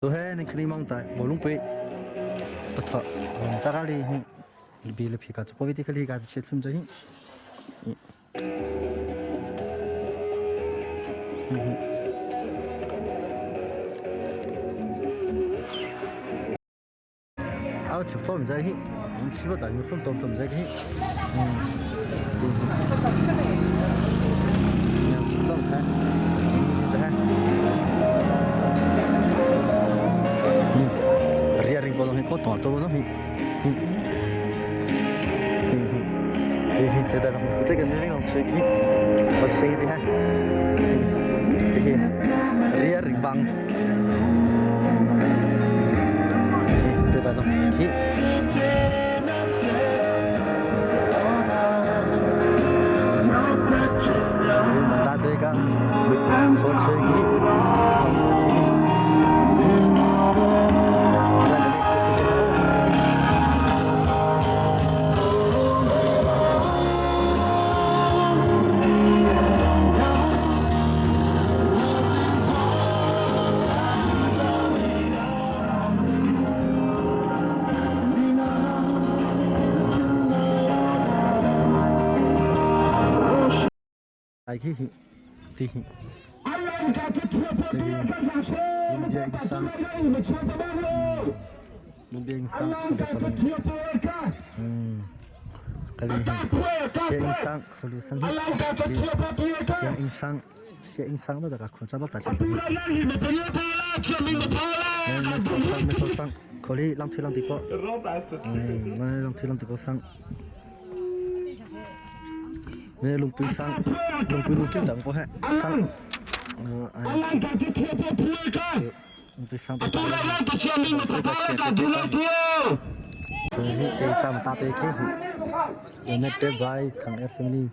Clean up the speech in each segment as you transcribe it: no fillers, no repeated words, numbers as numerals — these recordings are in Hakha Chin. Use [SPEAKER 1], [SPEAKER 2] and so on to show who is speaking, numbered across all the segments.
[SPEAKER 1] Tuhe ni khni mong tai bolung pui patha rom chakali hi bi le phika chu ti khali ka che thum cha hi. Áo chụp tôm dây hi, chỉ có tại những tôm tôm dây hi. Chụp tôm ha. Ria ring bolong hi ko to to bolong hi. Hi hi te da te kan ring ang chhe hi. Phak sei te ha. Hi ria ring bang. Te da hi. Ta te ka ko chhe hi. Ai khi hi ti hi India insang India insang kali sia insang khulu san hi sia insang sia insang da ka khun cha bak ta chi me so sang kholi lang thi lang ti po lang thi lang ti po sang Me lungpui sang lungpui lungkil dang pawh he sang lungpui sang te hi te cham ta te khi hu United by Thang F family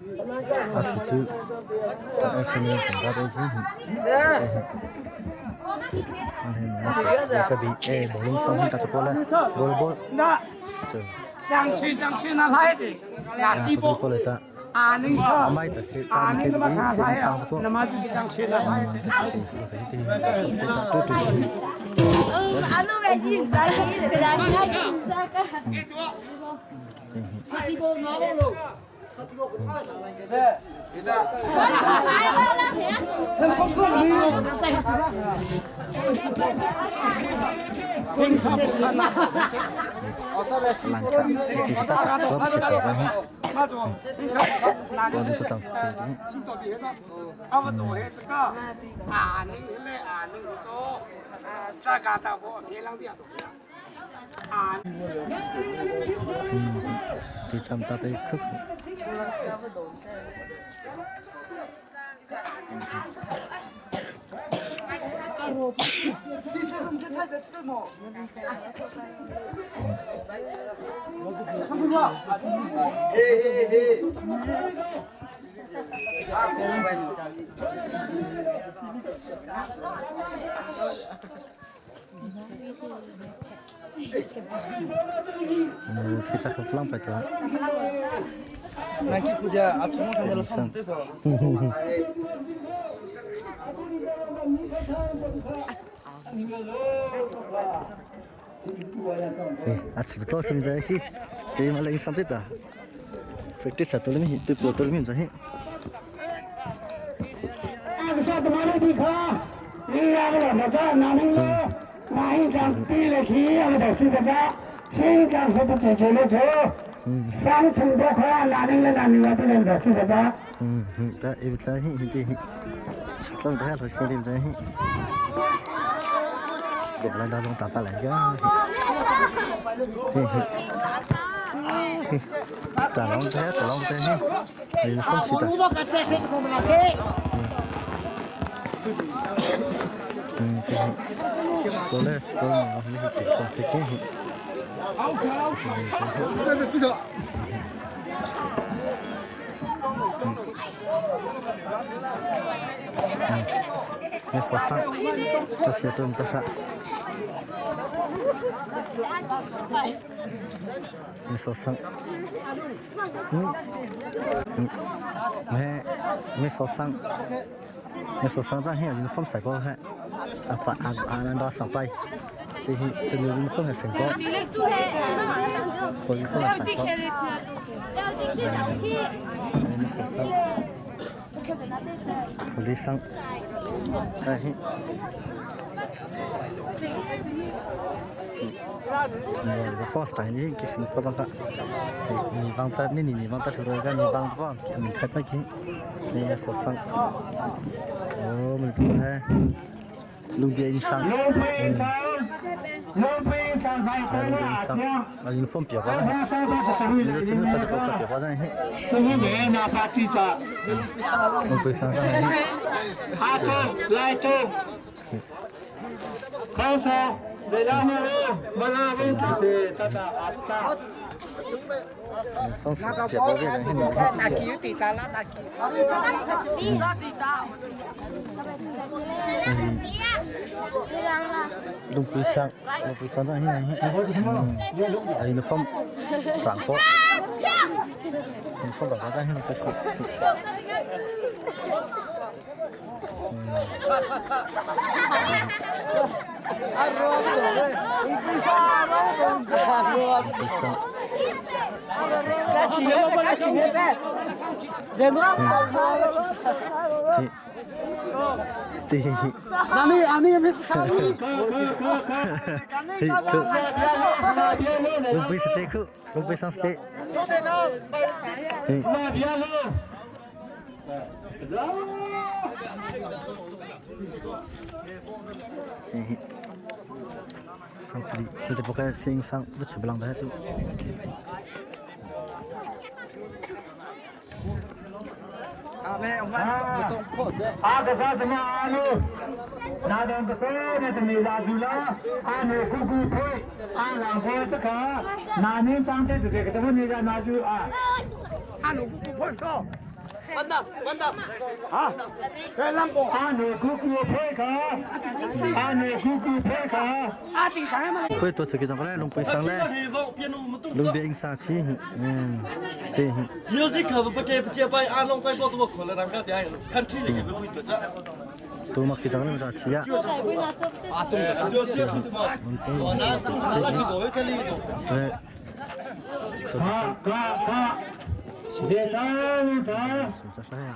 [SPEAKER 1] a thu tu Thang F family thang ta te khi hu ka bi e bolung sang ka chapola bol bol
[SPEAKER 2] 张去张去那来子，那西部，啊那个，啊那个嘛看啥呀？那么就是张去那来子。
[SPEAKER 1] 那说上张很有风赛过哈，啊把啊啊那到上拜，这些真的是风还成功，风风还成功。福利上，哎嘿。First time ni ki sing pa ka ni bang ta ni ni bang ta thuro ka ni bang pa ki min khai pa ki ni ya so sang oh mình tu ha lung dia in sang lung dia in sang a uniform pia pa ni lo chunu ka ko ka pia pa jang he lung pui sang sang he phong pia pa jang he lung pui sang lung pui sang jang he he a uniform rang ko uniform rang ko jang he lung pui sang pui sang he he he khu lung pui ste khu lung pui sang ste he he sang pli te poka sing sang bu chu blang ba tu Pui to chu ki jang la lung pui sang le lung be ing sang chi te hi
[SPEAKER 3] Music 可不给不接班，阿龙在报多可了，人家点 country 里给不会做这。
[SPEAKER 1] tu ma ki jang la cha chi ya
[SPEAKER 3] 对，这嘛，我拿那个多个例子。
[SPEAKER 1] te sum cha sa ya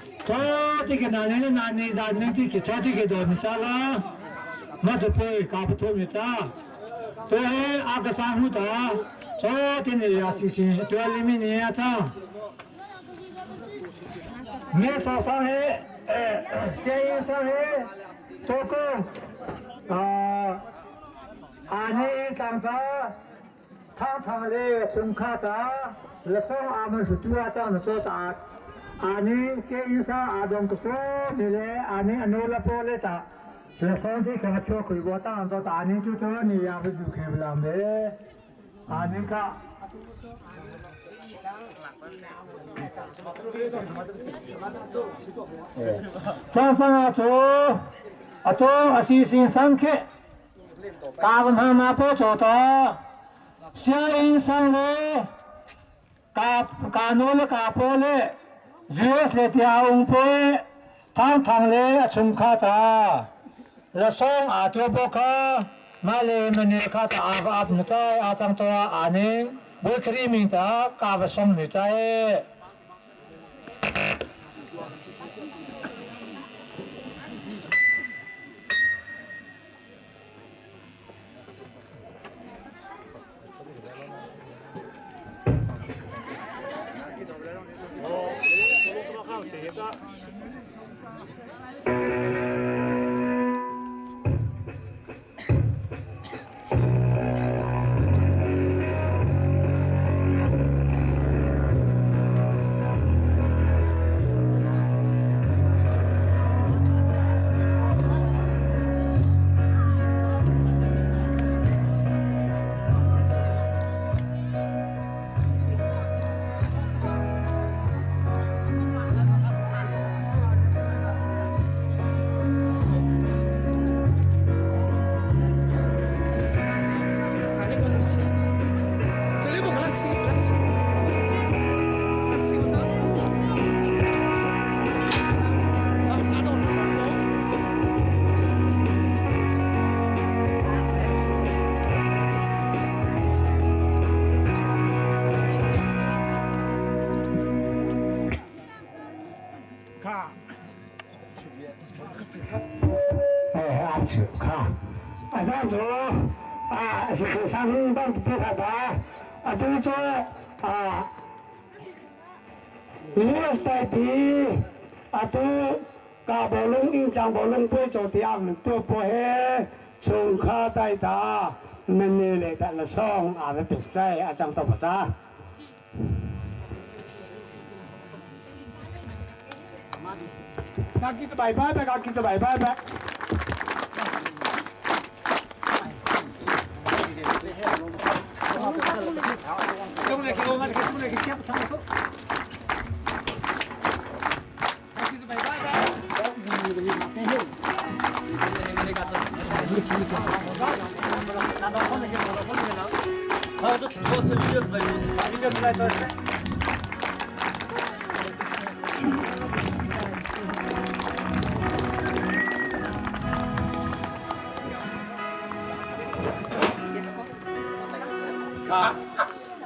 [SPEAKER 2] A caan cu sang bang pi kha ta atu cu US pi atu ka bolung ing chang bolung pui cho ti am tu po he chung kha tai ta men ne le ta la song a ve pe chai a chang to pa cha Ka ki bai bai bai ka ki bai bai bai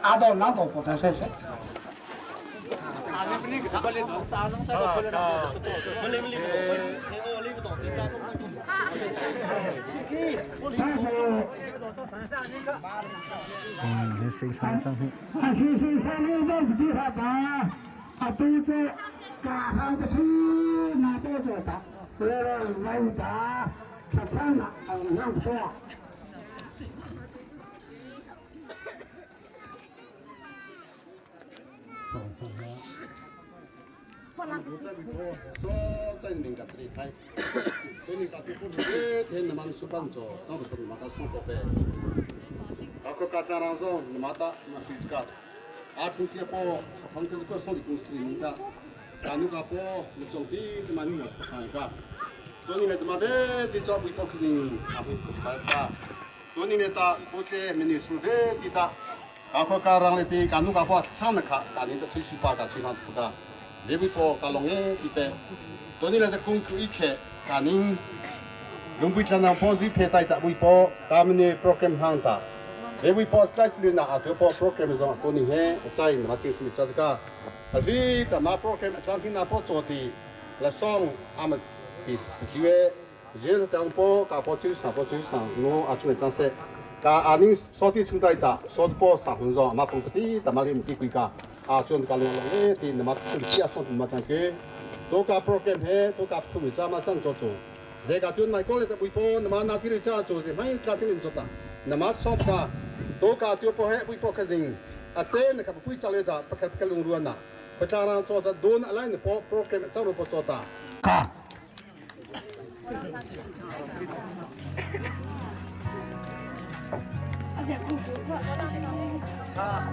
[SPEAKER 2] 阿到哪到不才开始。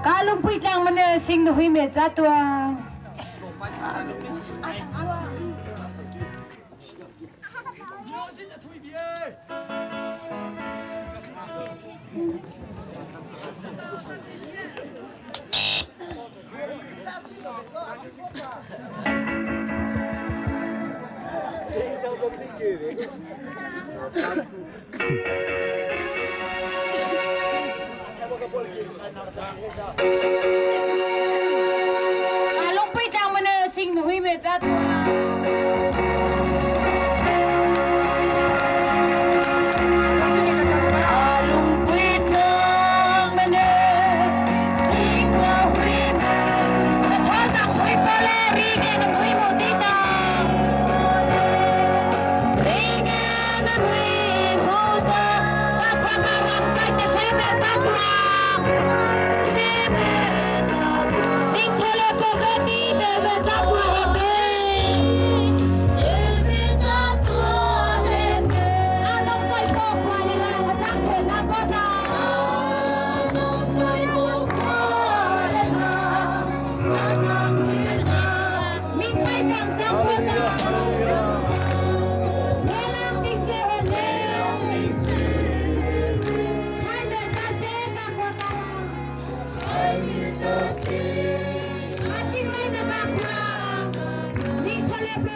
[SPEAKER 4] Ka lungpui tlang man sing na hui me cha tua. Ka lungpui tlang man sing na hui me cha tua. Lungpui tlang man sing na hui me. Na tho tang hui pa le ri ge na hui mo ti ta. Ri ge na hui mo ta. Ka khwa ka ram kai te se me ta tua. Se me ta tua. Ding chole po ka ti te me ta tua he pe. Te me ta tua he pe. A nong toi po kwa le na ma tang pe na po ta. A nong toi po kwa le na ma tang pe na. Min kai tang tang po ta. Le lang ding che he le. Hai me ta se ka kwa ka. Hai me ta se. A ting mai na ka kwa. Min chole po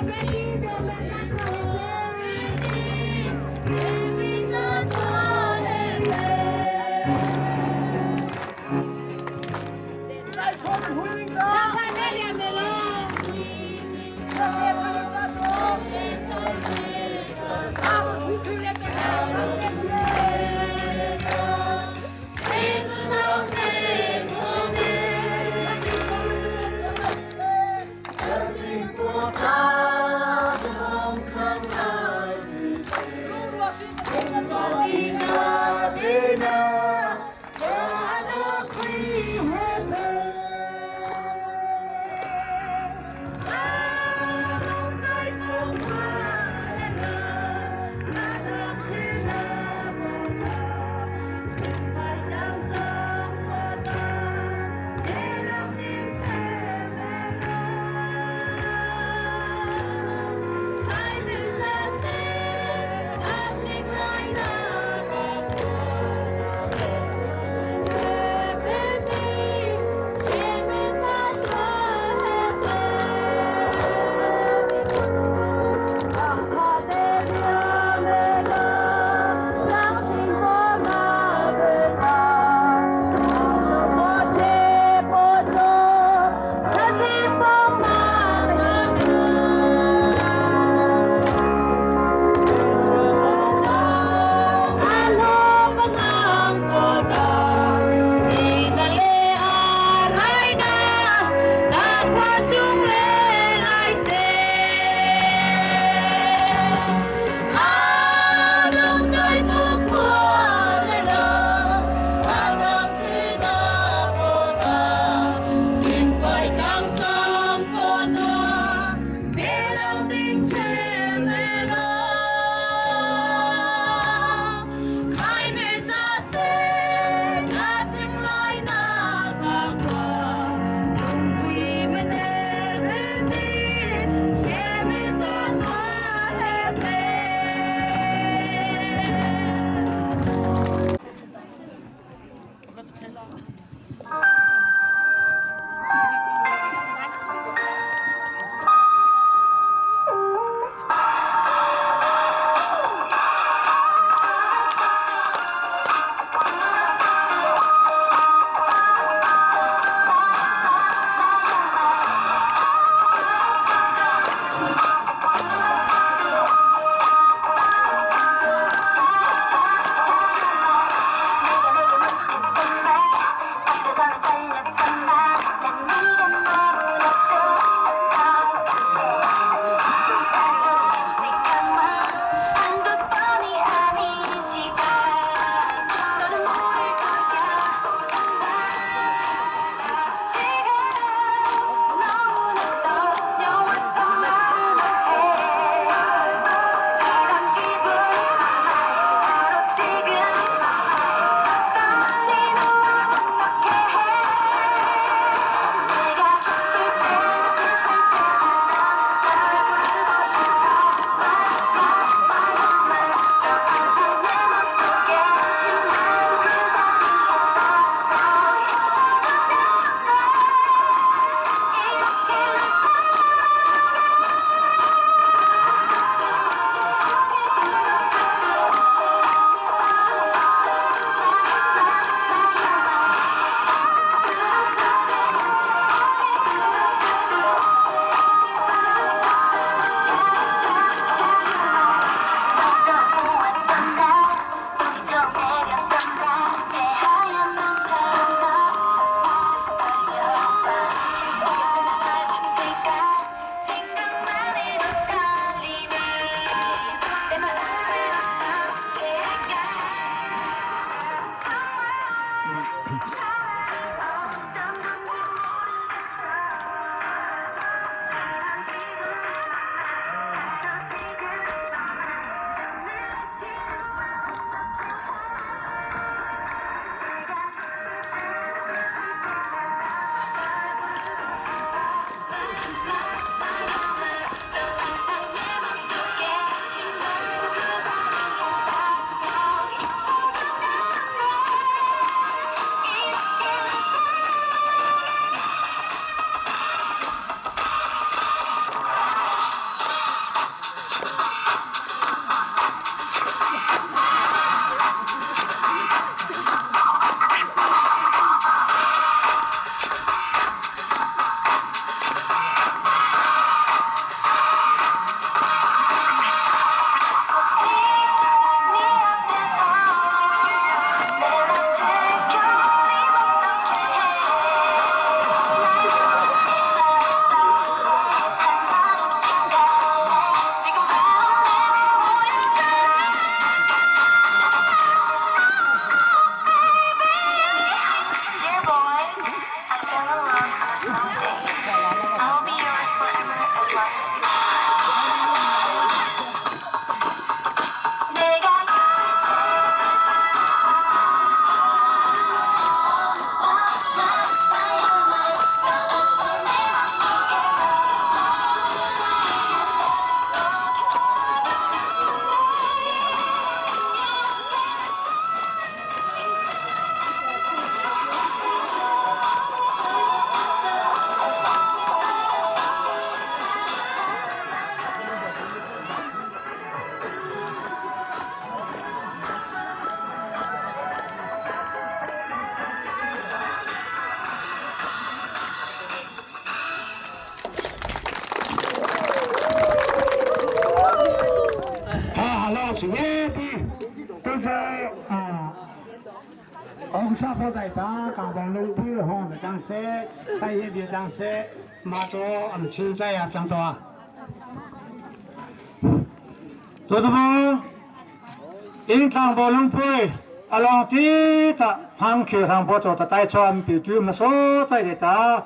[SPEAKER 2] Inn tlang bawlung puai along ti ta hang khi rang bo to ta tai chuan pi tu ma so tai le ta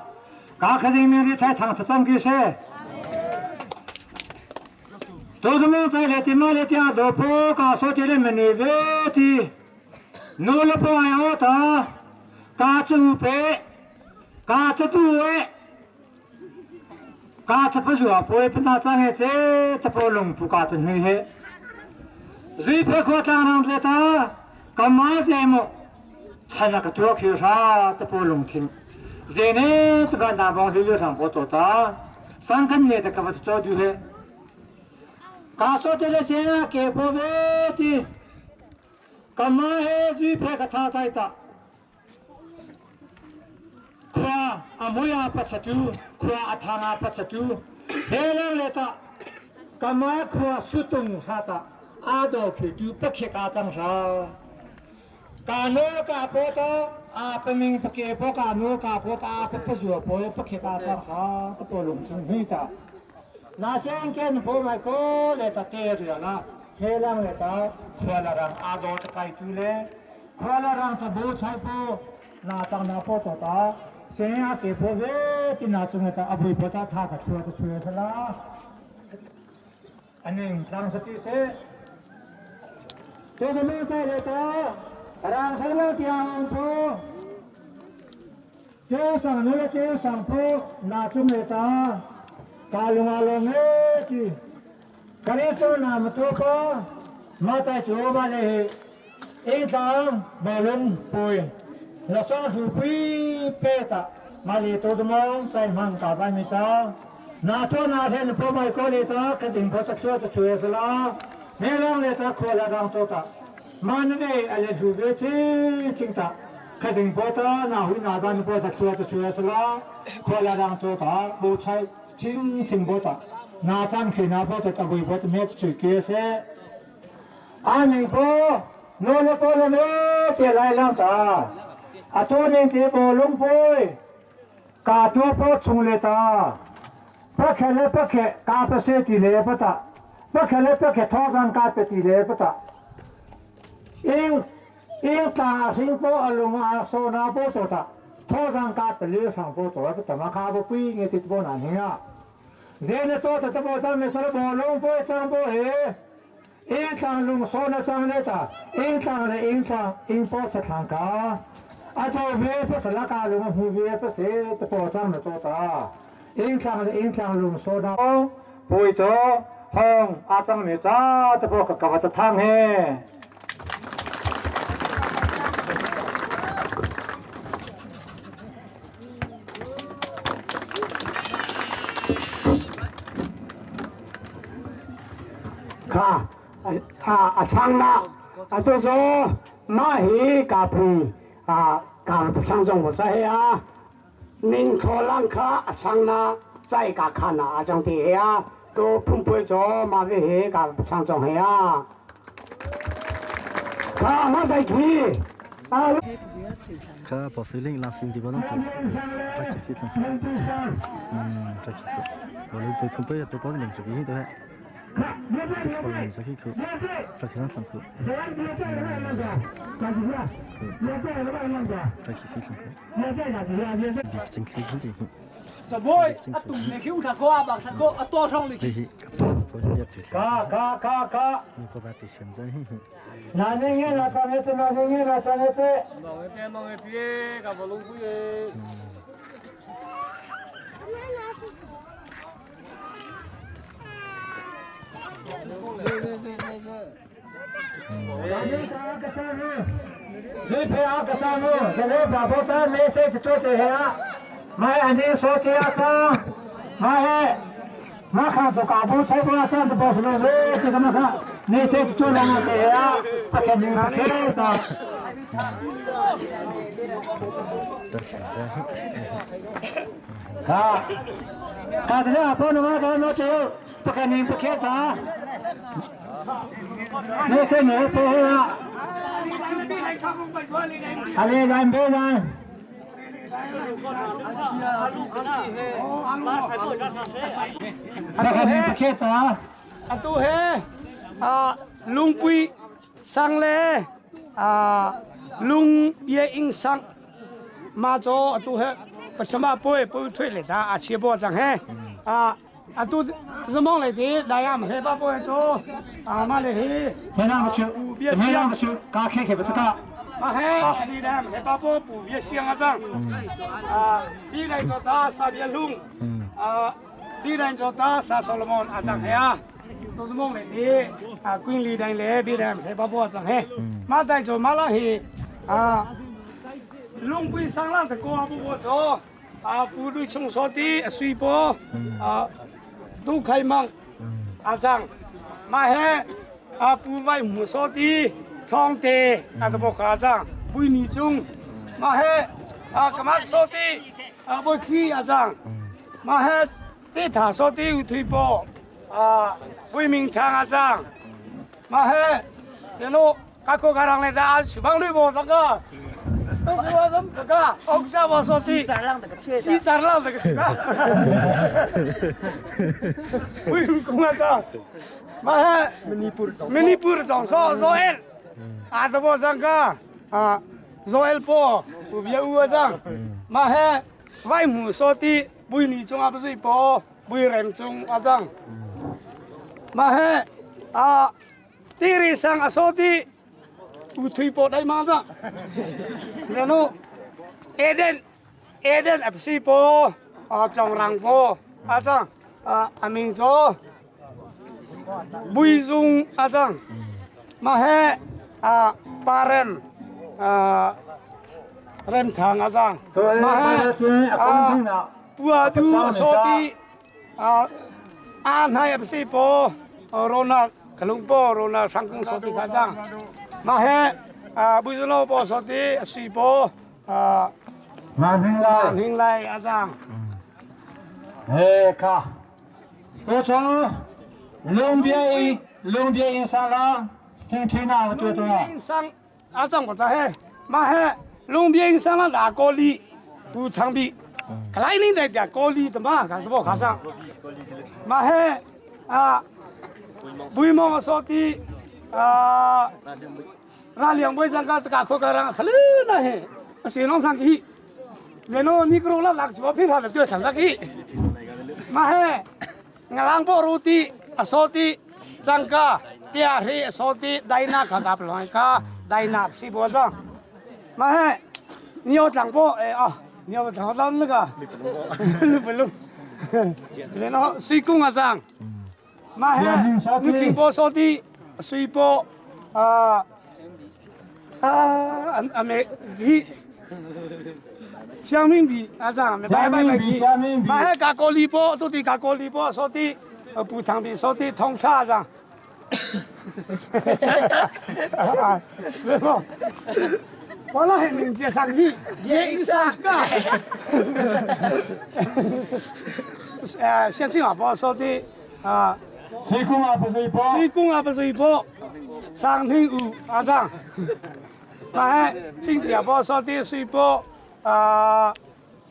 [SPEAKER 2] ka khazing mi ri thai thang chang ki se to mu tai le ti ma le tia do po ka so ti le me ni ve ti nu le po ai o ta ka chu pe ka chu tu e ka chapa zua puai pna tlang he che tapo lung pu ka chan hui he zui phe khua tlang rang le ta kama ze mo chana ka tua khi ra tapo lung thing ze ne tu ban da bong li rang po to ta sang kan ne ta ka va cho du he ka so te le che ke po ve ti kama he zui phe ka tha tai ta Khua a mui ah pachatu, khua a thang ah pachatu, he le ta kama khua sutung sa ta a do khi tu pakhek a cang sa. Ka no ka po ta a paming pake po ka no ka po ta a pa zua po pakhek a cang sa ka po lung chung hui ta. Na chen ken po mai ko le ta te ria la he lang le ta khua la rang a do ta kai tu le khua la rang ta bo chai po na tang na po to ta se a ke po ve ti na chung ta abui po ta tha ka chua ta chua sala aning tlang sa ti se te de me ta le ta rang sa la ti ang po che sang nu le che sang po na chung le ta ta lunga lo me ti kare so na ma to ko ma ta chu ba le Intang bawlung pui la song su pui pe ta ma li to de mong sai mang ka ba mi ta na to na then po mai ko le ta ka jing po ta chu ta chu ye la me lang le ta kho la dang to ta ma ne ne a le su ve chi ching ta ka jing po ta na hui na dan po ta chu ta chu ye la kho la dang to ta bo chai ching ching bo ta na chan khi na po ta ta bui po ta me chu ke se A ning po no le po le me te lai lang ta. A tu ning te bo lung pui ka tu po chung le ta. Pa khe le pa khe ka pa se ti le pa ta. Pa khe le pa khe tho zan ka pe ti le pa ta. Ing Ing tlang a hring po a lung a so na po cho ta tho zang ka pali sang po cho ta ma kha bo pui nge tit bo na hinga ze ne cho ta ta bo chang ne so bo long po chang bo he ing tlang lung so na chang ne ta ing tlang le ing tlang ing po cha thlang ka a cho ve po sa la ka lung hu ve po se ta po chang na cho ta ing tlang le ing tlang lung so na pui cho hong a chang ne cha ta po ka ka ta thang he ခါအာအချမ်းနာအတူဆိုမဟီကာပူအာကာပချမ်းကြောင့်在啊宁可浪卡阿昌那在家看啊阿张地啊都碰杯咗马尾黑个唱中黑啊卡马在去啊
[SPEAKER 1] ခါပေါ်စီလင်းလာစင်ဒီဘလုံးကိုတက်ချစီလတက်ချဘလုံးပွဖွပွတော့ပေါ်နေချီတော့စစ်ပေါ်နေချီခုတက်ချဆန်ခုတက်ချစီလခုချင်းစီခုဒီ
[SPEAKER 3] 这不，啊东的去有啥个啊，白啥个啊多上的去。
[SPEAKER 1] ဟိကတော့ပေါ်စီတဲ့
[SPEAKER 2] ကာကာကာကာ
[SPEAKER 1] ဒီပေါ်တာစင်ဇန်ဟိ
[SPEAKER 2] နာနေငယ်လာတနေနာနေငယ်လာတနေတဲ့
[SPEAKER 3] 弄个电，弄个电，干不弄不耶？
[SPEAKER 2] ဒီဖေအားကစားမှုဒါလည်းဘာဘောတာမေးစေတို့တဲ့ဟာမိုင်အန်ဒီဆိုတီယာတာမိုင်ဟဲမခါတော့ကာဘူဆိုင်ဘောချန်တော့စလို့လေဒီကမခနေစေတို့လာတဲ့ဟာပကနေခေတာ
[SPEAKER 1] တက်စင်ဇန်ဟိ
[SPEAKER 2] ကာကာတဲ့ဘောနမကတော့တို့ပကနေပခေတာနေစေနေဖေဟာအလေတိုင်းဘေးတိုင်း ပကနေပခေတာ
[SPEAKER 3] 啊都嘿，啊龙龟上嘞，啊龙也应上，马祖啊都嘿，不什么不会不会退来的啊，切波长嘿，啊啊都是忙来的，那样嘿把不会做，啊嘛来嘿，
[SPEAKER 2] 没那么去，没那么去，刚开开不知道。
[SPEAKER 3] 马嘿，你来嘿把不不别想啊张，啊，你来做大沙别龙，啊，你来做大沙所罗门啊张嘿啊。都是梦里的啊，军里人来，别人才把保障嘿，马在做马拉嘿啊，龙龟上浪的歌不不做啊，部队冲刷的水波啊，都开忙阿张，马嘿啊，不外木刷的汤地啊都不夸张，不泥中，马嘿啊，干嘛刷的啊不去阿张，马嘿地塔刷的有推波啊。为民唱啊张，马嘿，然后各个家人来打，厨房里无那个，都是我什么这个，我家我说的，西藏浪那个是吧？为民公啊张，马嘿，美尼泊尔长说说 L，啊都无张个，啊，说 L 波，有别有啊张，马嘿，外母说的，为你中啊不是波，为人中啊张。 မဟဲအာတီရီဆန်အစောတီဦးထွေပေါ်တိုင်းမှာသာနနိုအေဒန်အေဒန်အပစီပေါ်အကြောင်ရန်ပေါ်အချန်အမင်းကျော်ဘူဇုံအချန်မဟဲအာပါရမ်အာရမ်ထန်အချန်မဟဲအာပူအဒူအစောတီအာအာနိုင်အပစီပေါ် 罗那可隆波罗那上公说的他讲，那嘿啊，不是老婆说的水波啊，
[SPEAKER 2] 马平来，
[SPEAKER 3] 平来阿张，
[SPEAKER 2] 哎卡，多少？龙边营，龙边营上了，听听那个多多。
[SPEAKER 3] 上阿张我在嘿，嘛嘿，龙边上了哪个里不汤比，来你那点高丽的嘛，干什么卡张？嘛嘿啊。 ဘွေမောင်စောတိအာ Ra liang boy jang ka ka kho ka rang thale na he ase long thang hi zeno ni kro la lak chu phi tha tu thang ki ma he ngalang bo ruti asoti changka tia ri asoti daina kha kap loi ka daina si bo jang ma he nio tlang bo e a nio tlang lam na ka lu lu le no sui kung a jang ma he nu thing bo so ti sui bo a a a me ji 香明比啊这样，拜拜拜拜，买个高丽波，做的个高丽波，说的呃补偿的，说的通差这样。啊，师傅，我那很明接上去，也上个。呃，先进阿婆说的啊。
[SPEAKER 2] 水公啊不是一波，
[SPEAKER 3] 水公啊不是一波，上天有阿张，来，亲戚阿婆说的水波啊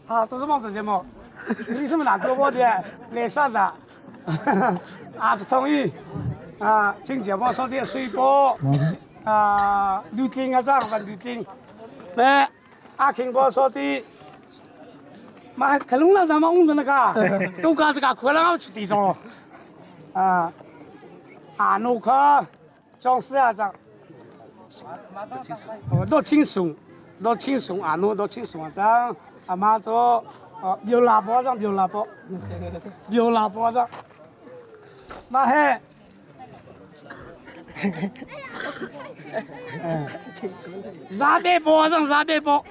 [SPEAKER 3] 啊，都是望着节目，你是不哪个波的？来啥的？啊，同意啊，亲戚阿婆说的水波啊，刘金阿张，问刘金，来，阿庆婆说的。妈，可弄了咱们翁的那个，都干这个，可让我去地上。啊，阿努克，张四啊张，哦，都轻松，都轻松，阿努都轻松啊张，阿妈做，哦，有喇叭张，有喇叭，有喇叭张，妈嘿，沙贝波张，沙贝波。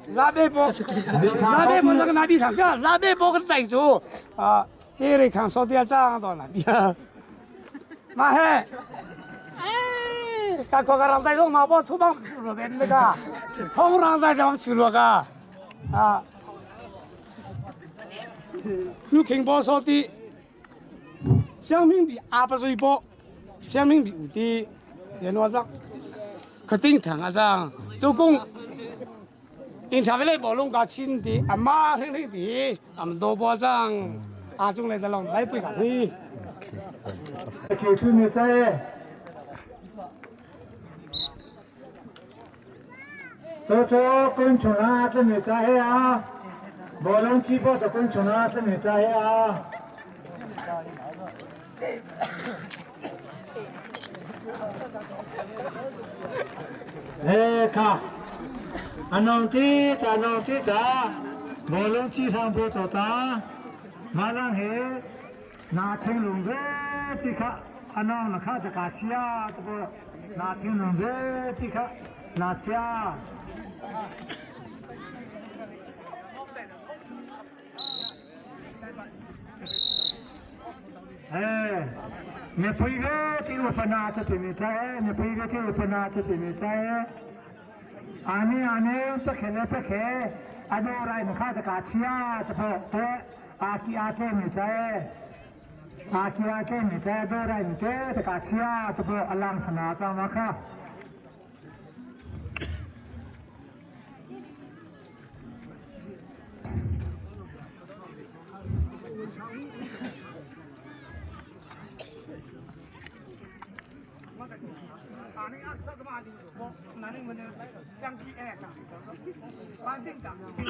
[SPEAKER 3] 沙贝波，沙贝波那个那边唱歌，沙贝波个带走啊。第二看说的这样到那边，妈嘿，哎，他个个人在用马包出帮路边那个，通常在这去了个，啊，你听波说的，香明比阿不是一波，香明比有的，联络上，可顶疼啊这，都讲。因查回来无拢甲亲的阿妈听听的，阿们多波张。阿中来的龙来不敢去。
[SPEAKER 2] 就是你在，多做工程啊，这没在啊，无论几波做工程啊，这没在啊。哎，卡，阿农子，阿农子咋？无论几场波做咋？马浪嘿，拿青龙的迪卡，阿那卡这卡西亚，这不拿青龙的迪卡，拿西亚。哎，你陪个这个分拿这对面在，你陪个这个分拿这对面在。阿尼阿尼，不开了不开，阿那来你卡这卡西亚，这不对。阿基阿克米在，阿基阿克米在多来米在，这个西亚这不阿郎是哪张马卡？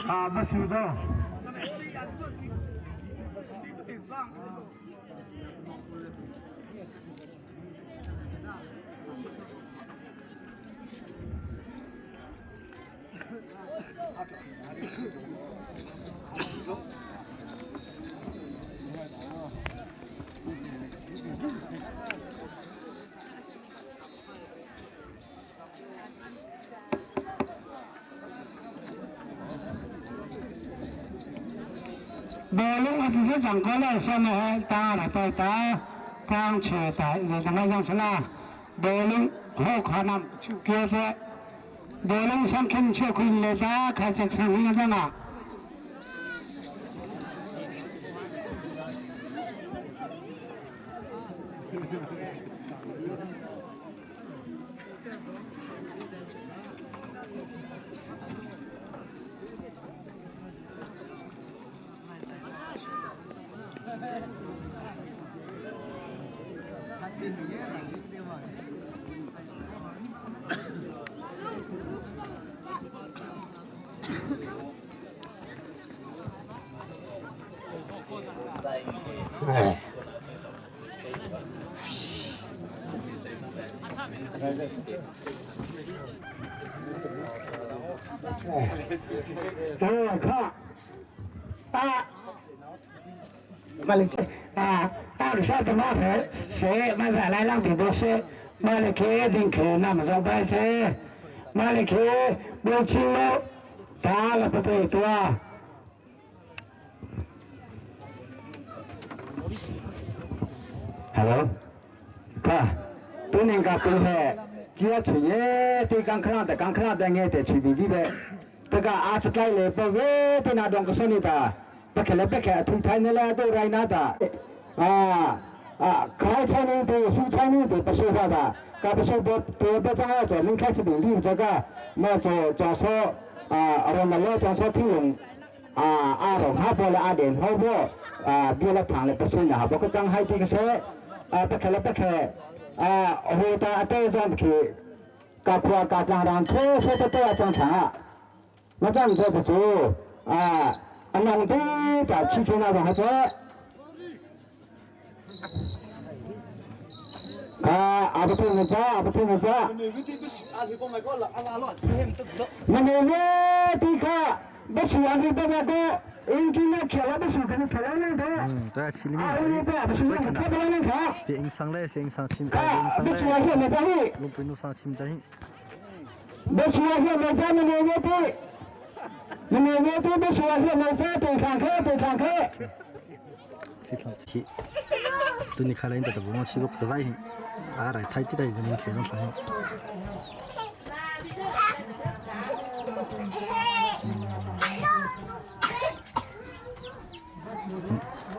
[SPEAKER 2] 啊，不是的。
[SPEAKER 3] 无拢啊，直接讲过来，先来打来对打，刚切在是怎么样子啦？无拢好可能就叫做无拢上肯切开来打，开这上面个嘛。
[SPEAKER 2] Kha ta ma le ta sa ma phe se ma la lai lang bi bo se ma le ke ding ke na ma zo bai te ma le ke bo ching lo ta la pa pe tua. Hello, 看， 对人家都是只要吹耶，对刚看的刚看的眼的吹比比的，这个阿子盖来不为对那两个说你的，不可能不可，推开那来都来那的，啊啊，开车呢的，蔬菜呢的不说话的，搞不说不不不这样做，明开始比例这个，那做做说啊，我们来做说听用。啊啊，รองห้าบอลอาเด่นห้าบออ่าเบียร์ละทางเลยประสุนนะบอกก็จังให้ที่กระเซอ่าปะเคละปะเคอ่าโหตาเตจอมคือกาควากาจางรางเทเทเตจง长啊，那这样子不做啊，啊，农地在七天那种还在。啊，阿不听人家，阿不听人家。มันเวทีค่ะ 不喜欢这个那个，应该开了不是可是开了那个。
[SPEAKER 1] 嗯，对啊，骑里面这不可能。别影响嘞，影响亲，别影响嘞。龙不弄上亲家。
[SPEAKER 2] 不喜欢现在咱们的乐队，你们乐队不喜欢现在咱对看看对看看。
[SPEAKER 1] 这对你看来你得不往起个不在，啊来太地带人民开上来。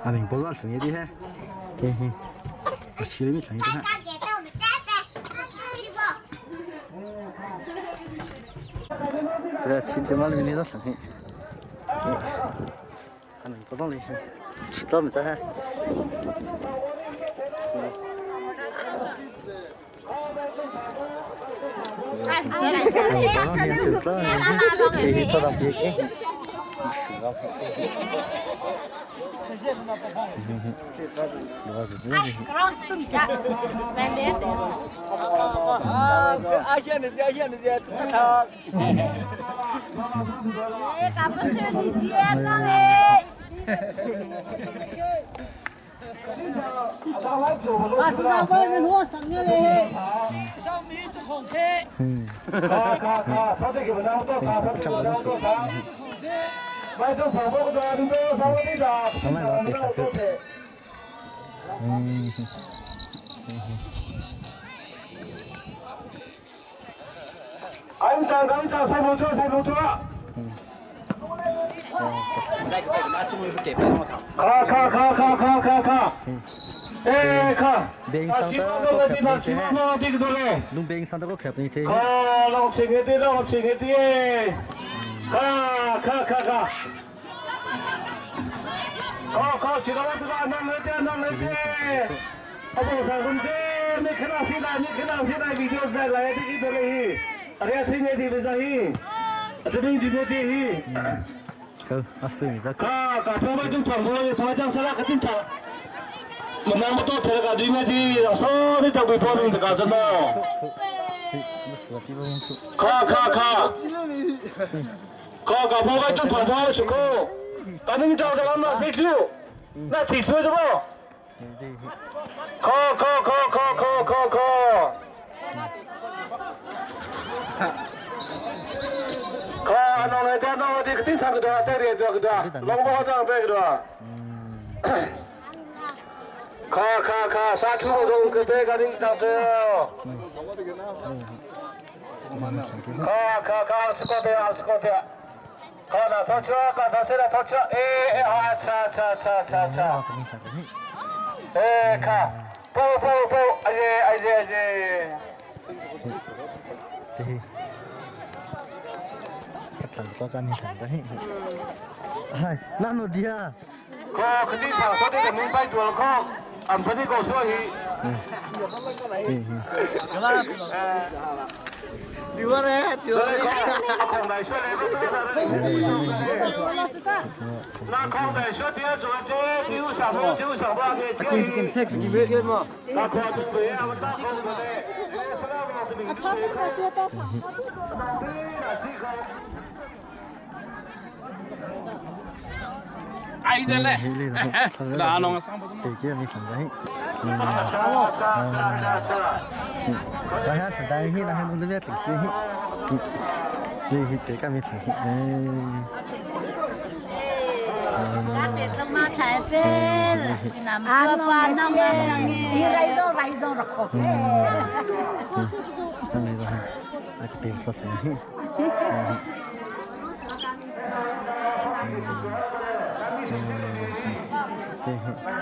[SPEAKER 1] 阿明不做生意的嘿，嘿嘿，我骑了没生意的哈。对，骑骑马里面做生意。阿明不懂的，吃到没在哈？哎，吃到，嘿，他当别个，吃到。嗯。嗯。
[SPEAKER 2] 卡卡卡卡卡卡卡。哎卡。
[SPEAKER 1] बेंग sang ta ko khap ni the lung beng sang ta ko khap ni the
[SPEAKER 2] 卡，老请个的，老请个的，卡卡卡卡。卡卡，其他我这个那那的那那的，阿不上公司，你看那谁来，你看那谁来，video 在来的一个嘞，阿呀，听见的不是嘿，这边这边的嘿。
[SPEAKER 1] ko asu mi za ko
[SPEAKER 2] 卡卡，他们就传播，他讲啥啦？肯定传。 မနာမတော့ထဲကဒီမြဒီဆောဒီတော့ဘပေါ်နေတကကျွန်တော်ခါခါခါခါခါဘောကကျွတ်ပေါ်ပေါ်စကိုတနင်္ကြောက်တော့မစိတ်လူနာတီဆွေးတော့ခါခါခါခါခါခါခါခါနော်လေတဲ့နော်ဒီကတင်စားကတော့တဲ့ရကြောကတော့လောဘောတော့ပဲကတော့ 卡卡卡，啥出都可别个领导的。卡卡卡，是高的啊，是高的。卡那头车，卡头车了头车，哎哎，好，车车车车车。哎卡，不不不，哎呀哎呀哎呀。
[SPEAKER 1] 嘿。 tlang ka mi tlang hi ai na no dia
[SPEAKER 2] 可肯定他说这个明白多了可。俺不得告诉你。那空白说第二组这九上不九上不给九，那空准备啊，我打空的，
[SPEAKER 1] 来下是单去，来下弄这边东西去，你去这个没吃去，嗯。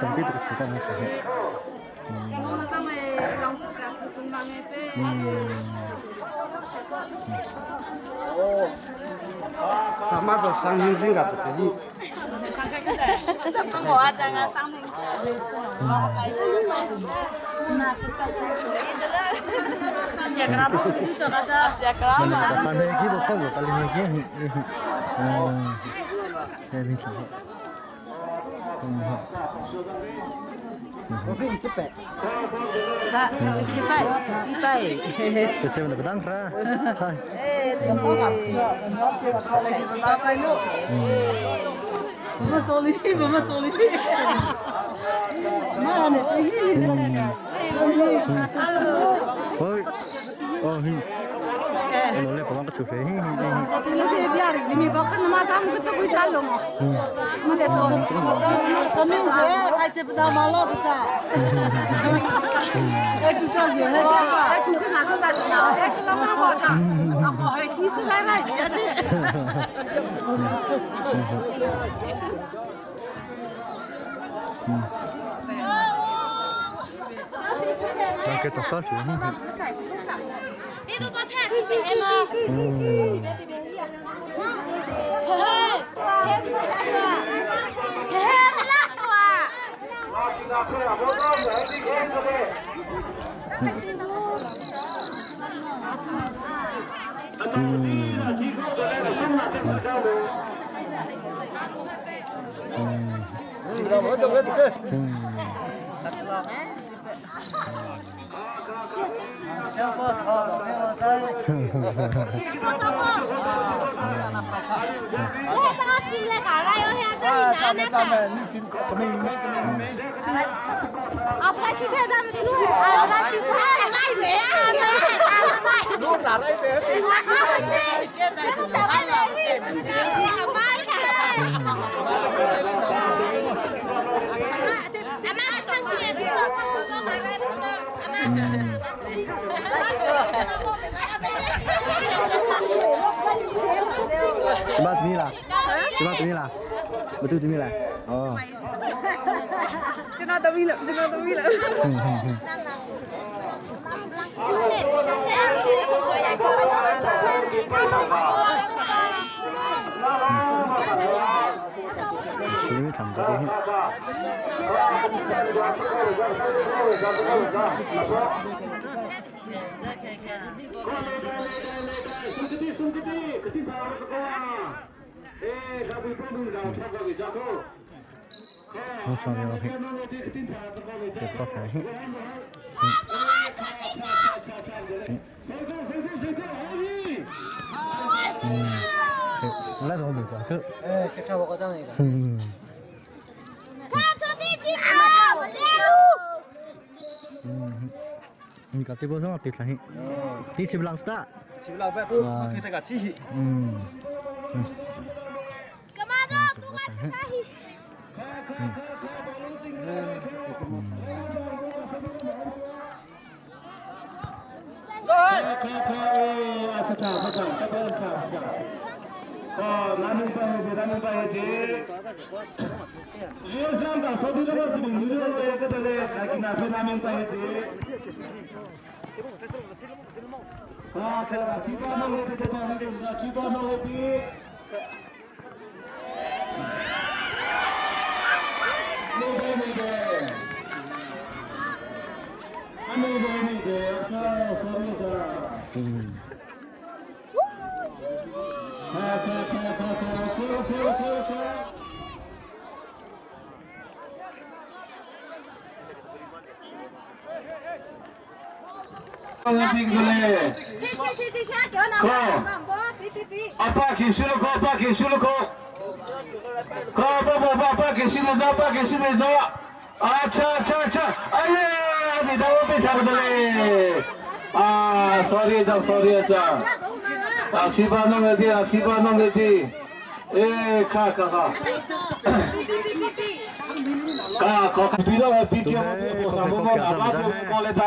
[SPEAKER 1] 总对这个情感没体会。
[SPEAKER 3] 上马做伤心心个子可以。
[SPEAKER 1] 什么对啦？什么对啦？不对对啦？哦。
[SPEAKER 5] ကျွန်တော်သမီးလို့ကျွန်တော်သမီးလို့
[SPEAKER 1] 属于长这个。我上面了嘿，别跑山嘿。嗯，来怎么没抓够？
[SPEAKER 6] 哎，先看我个账一个。
[SPEAKER 1] 嗯。嗯，你搞对不上，对上嘿，你吃不浪死的。
[SPEAKER 6] 吃不浪白不，给他个气。
[SPEAKER 1] 嗯嗯。嗯。
[SPEAKER 7] আচ্ছা আচ্ছা আচ্ছা আরে আমি দাওতে ছাড় বলে啊，sorry 张，sorry 张，啊，七八弄个地啊，七八弄个地，哎，看看看。啊，可比到我比较我上不过打八九过来的。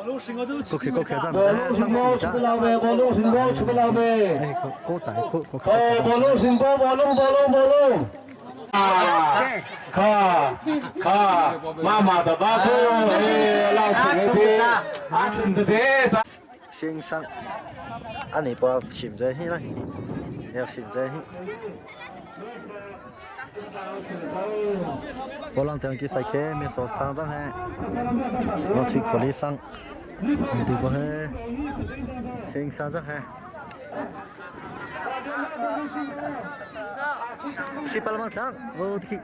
[SPEAKER 1] 国旗国旗真唔
[SPEAKER 7] 我路成功出不老呗，我路成功出不老呗。
[SPEAKER 1] 高大高国
[SPEAKER 7] 哦，我路成功，我路我路我路。啊，卡卡，妈妈的巴库，哎，老师的，阿春的的。
[SPEAKER 1] 先生，阿你波潜在去啦，又潜在去。我让长期赛车没受伤真系，我去考虑伤，唔对过去，先生真系。是巴拉mang我去，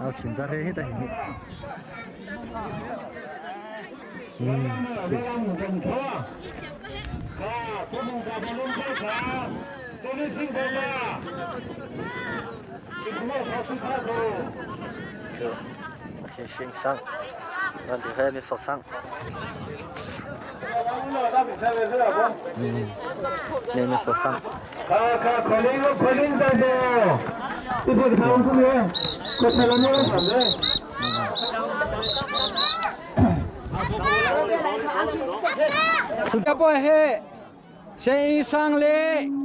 [SPEAKER 1] 啊潜在去得去。嗯。先生，我哋喺你受伤。嗯，你你受伤。
[SPEAKER 7] 卡卡，可灵可灵的的，这个他们这边，这才能弄上的。
[SPEAKER 6] ကပေါ်ဟဲစေဆောင်လေ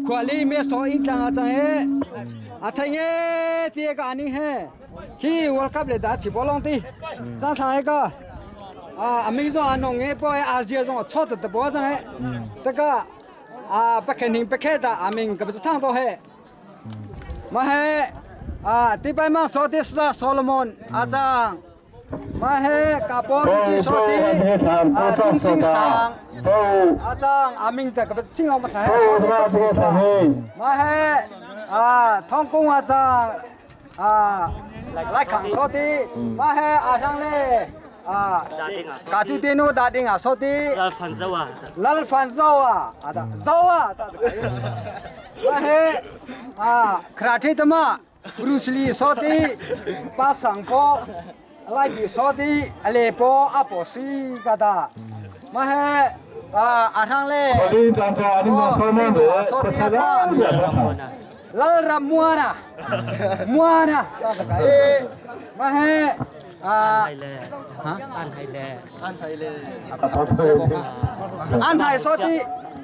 [SPEAKER 6] ခွာလီမေဆောအင်တန်အချန်ဟဲအထိုင်ရဲ့တေကအနင်းဟဲခီဝါကပ်လေဒါချီဘောလုံးတီဇာထိုင်ကအာအမေဇောအနုံငယ်ပေါ်အာဇီဇောချော့တဘောဇန်ဟဲတကအာပခနင်းပခဲတာအမင်ကပစထန်တော့ဟဲမဟဲအာတိပိုင်မဆောတိစဆောလမွန်အာချာမဟဲကပေါ်ချီဆောတိအာကျုံချင်းဆောင် 阿张阿明的个金老木才，嘛嘿啊，汤公阿张啊，来扛说的，嘛嘿阿张嘞啊，嘎丢电脑打电啊说的，
[SPEAKER 8] 拉翻走啊，
[SPEAKER 6] 拉翻走啊，阿达走啊，嘛嘿啊，克拉特的嘛，布鲁斯利说的，巴桑波，来比说的，阿雷波阿波西嘎达，嘛嘿。啊，阿汤嘞，哦，拉拉莫纳，莫纳，哎，嘛嘿，啊，
[SPEAKER 8] 安海嘞，安海嘞，
[SPEAKER 6] 安海说的，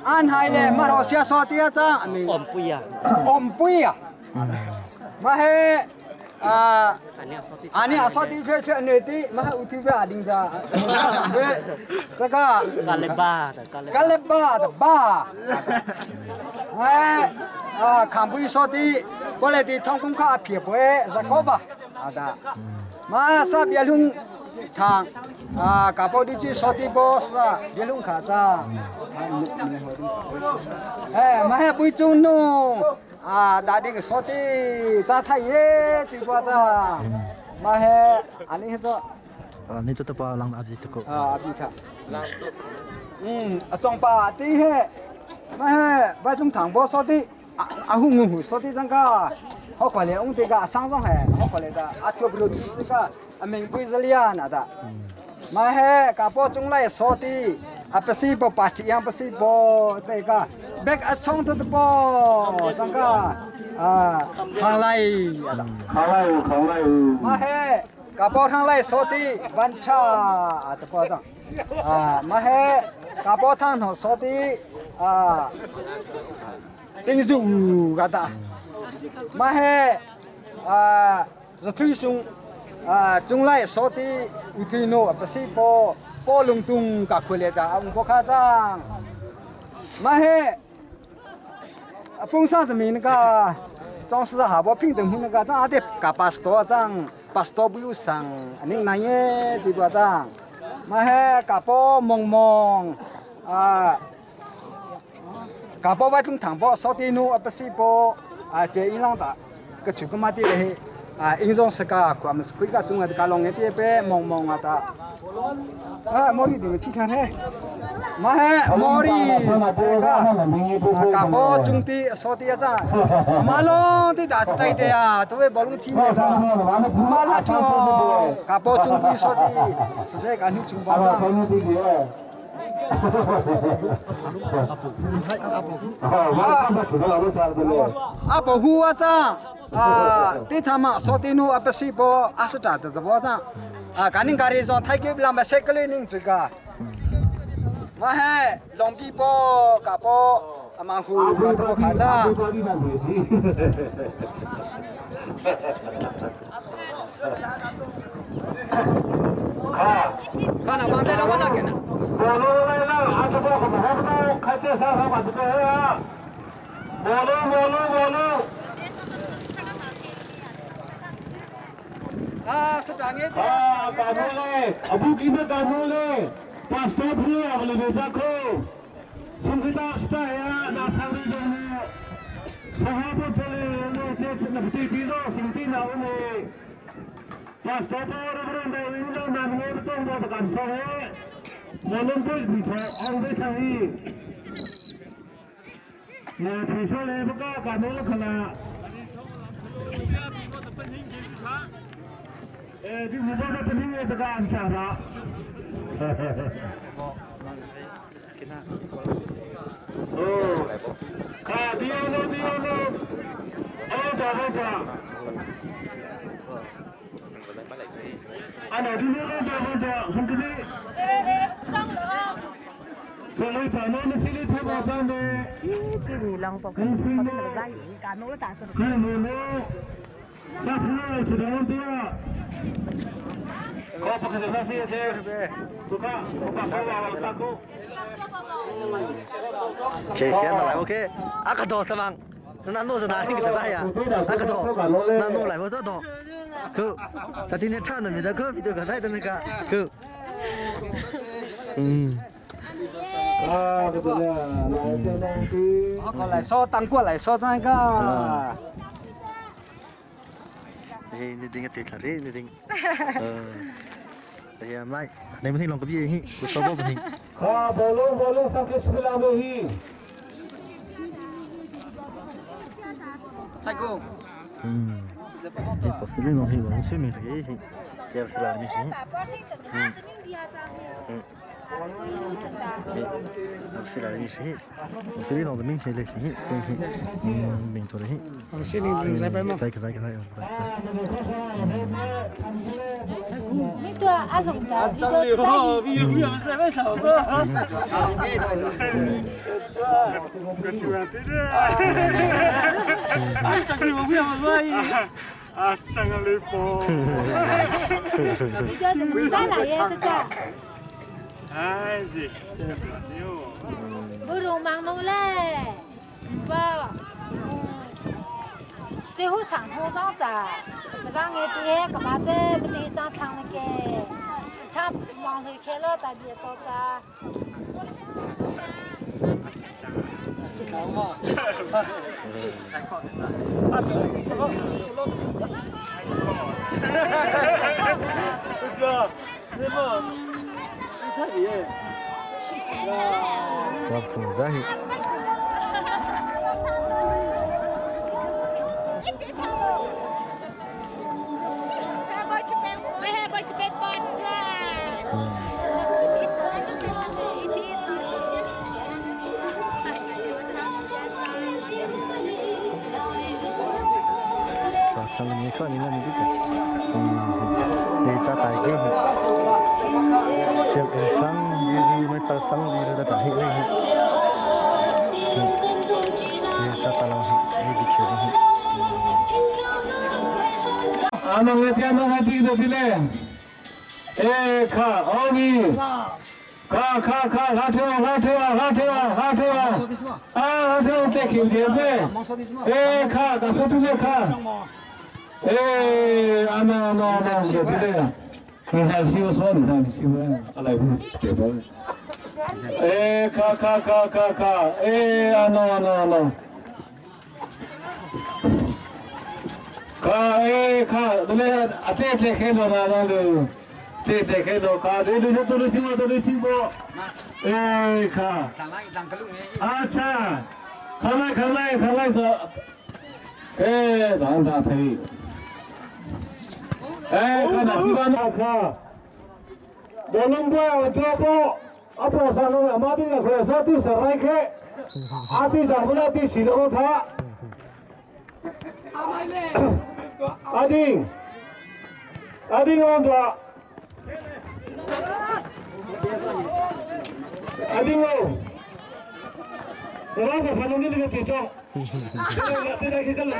[SPEAKER 6] 安海嘞，马来西亚说的啊，张，
[SPEAKER 8] 昂贵啊，
[SPEAKER 6] 昂贵啊，嘛嘿。啊，阿尼阿说的确确内地，嘛有听过阿丁家，这个
[SPEAKER 8] 咖喱巴的
[SPEAKER 6] 咖喱巴的巴，哎，啊，看不说的，过来的通公卡撇不是高吧？啊的，嘛啥别弄长，啊，搞不的去说的不是啊，别弄卡子，哎，嘛还不中弄。啊，大啲个说的，咋太耶，对不咋？嘛嘿，阿你个。
[SPEAKER 1] 啊，你这都把人阿比这个。
[SPEAKER 6] 啊，阿比卡。嗯，啊，装把的嘿，嘛嘿，把种糖波说的，阿阿虎我说的这个，好快嘞，我这个上上嘿，好快嘞的，阿跳不了这个，阿明不是了那的。嘛嘿，搞波中来说的。啊，不是不把这样，不是不这个，别啊冲突的不，这个啊，唐来，
[SPEAKER 7] 唐来唐来，
[SPEAKER 6] 嘛嘿，搞包唐来说的晚茶啊，的包装，啊，嘛嘿，搞包汤头说的啊，丁住个哒，嘛嘿，啊，是推送啊，中来说的有推诺不是不。波隆东噶苦列的阿乌波卡藏，嘛嘿，啊，蹦啥子名那个，装饰哈波平等那个，咱阿得噶巴斯多藏，巴斯多不有上，你那耶对不藏？嘛嘿，噶波蒙蒙啊，噶波外东糖波烧的努阿不是波啊，这伊朗的个全部嘛的嘞，啊，英中是个，我们是规个中国的噶龙的这边蒙蒙啊的。啊，毛一点个气象嘿， Mahe Morris ka ka bo chungti soti acha malo ti da stai te a to we bolung chi ne ka ma la tho ka bo chungpi soti sde ka nu chung ba cha. A bo hu a cha ti thama soti nu apasi bo asata ta bo cha kaning kari zon thai ke lam ba se kle ning chu ka ma he long pi po ka po ama hu ka to kha cha. 看那帮带了我那个呢。啊，是这样的。
[SPEAKER 7] 啊，干木嘞，阿布基的干木嘞，把手皮啊，不里面扎口，送给大时代呀，那厂里的呢，他不这里那这那不对比了，兄弟那我们，把手皮我不认得，因为那我们中国的干啥嘞？我们不是说安徽厂里，我提出来不搞干木了可能。哎，你五百个不听这个安讲的。哦，啊，第二路，第二路，哦，打不打？啊，那第二路打不打？兄弟，所以把那个心里太麻烦的。看我们，下次去台湾对啊。Kau pakai nasi ya, sir. Buka, buka bawa aku.
[SPEAKER 1] 这现在来 OK，阿个多是吗？那弄是哪里个啥呀？阿个多，那弄来我这多。可，他今天唱的没得可，比这个来的那个可。嗯。
[SPEAKER 7] 啊，对对对，
[SPEAKER 6] 我来说，当过来说那个。
[SPEAKER 1] 哎，你顶个对头的，你顶。哎呀妈，你们听啷个比？我说不听。
[SPEAKER 7] 啊，保龙保龙，上去吃两杯鱼。
[SPEAKER 6] 菜哥。
[SPEAKER 1] 嗯。你不是那种黑王水明这个是，也不是哪里是。嗯。嗯。哎，不是哪里是，不是那种明显的是，嗯，明头的是。
[SPEAKER 3] 是你在白吗？
[SPEAKER 1] 在在在在。
[SPEAKER 4] 你对阿龙的，你都在。
[SPEAKER 3] 啊，张个雷波。
[SPEAKER 4] 你叫怎么在哪呀？这个。
[SPEAKER 3] 哎是，
[SPEAKER 4] 不容忙弄嘞，爸。最后上通张子，这帮我对干嘛子？不对张唱那个，这唱忙头开了，大别着子。
[SPEAKER 6] 这条嘛，啊，这个是老的啥子？
[SPEAKER 8] 哥，那么，这特别。
[SPEAKER 1] 我不同意。上了没看你那你的，嗯，你扎大个，小上你没发上你这大黑黑，你扎大了你的球子。
[SPEAKER 7] 阿侬个天侬个地都比嘞，哎卡奥尼，卡卡卡拉特拉特拉特拉特啊拉特在听电视，哎卡咋说都是卡。哎，阿那阿那阿那，对不对？你看修说，你看修，阿来不对不？哎，卡卡卡卡卡，哎，阿那阿那阿那，卡哎卡，对不对？啊，这这开罗那那个，对对，开头卡，对对对，都能听过，都能听过。哎，卡。আচ্ছা খালাই খালাই খালাই তো এ ধান ধা থাই এ খানা সিবানা খা বলম বয় তোအပေါ်ဆာလုံးအမတိကခွဲစောတိစရိုက်ခဲအာတိဇာဘလာတိစီလုံးသာအာဒီအာဒီငေါတော့အာဒီငေါရောကဖလုံးနေတယ်တေတော့ဒီကကလာ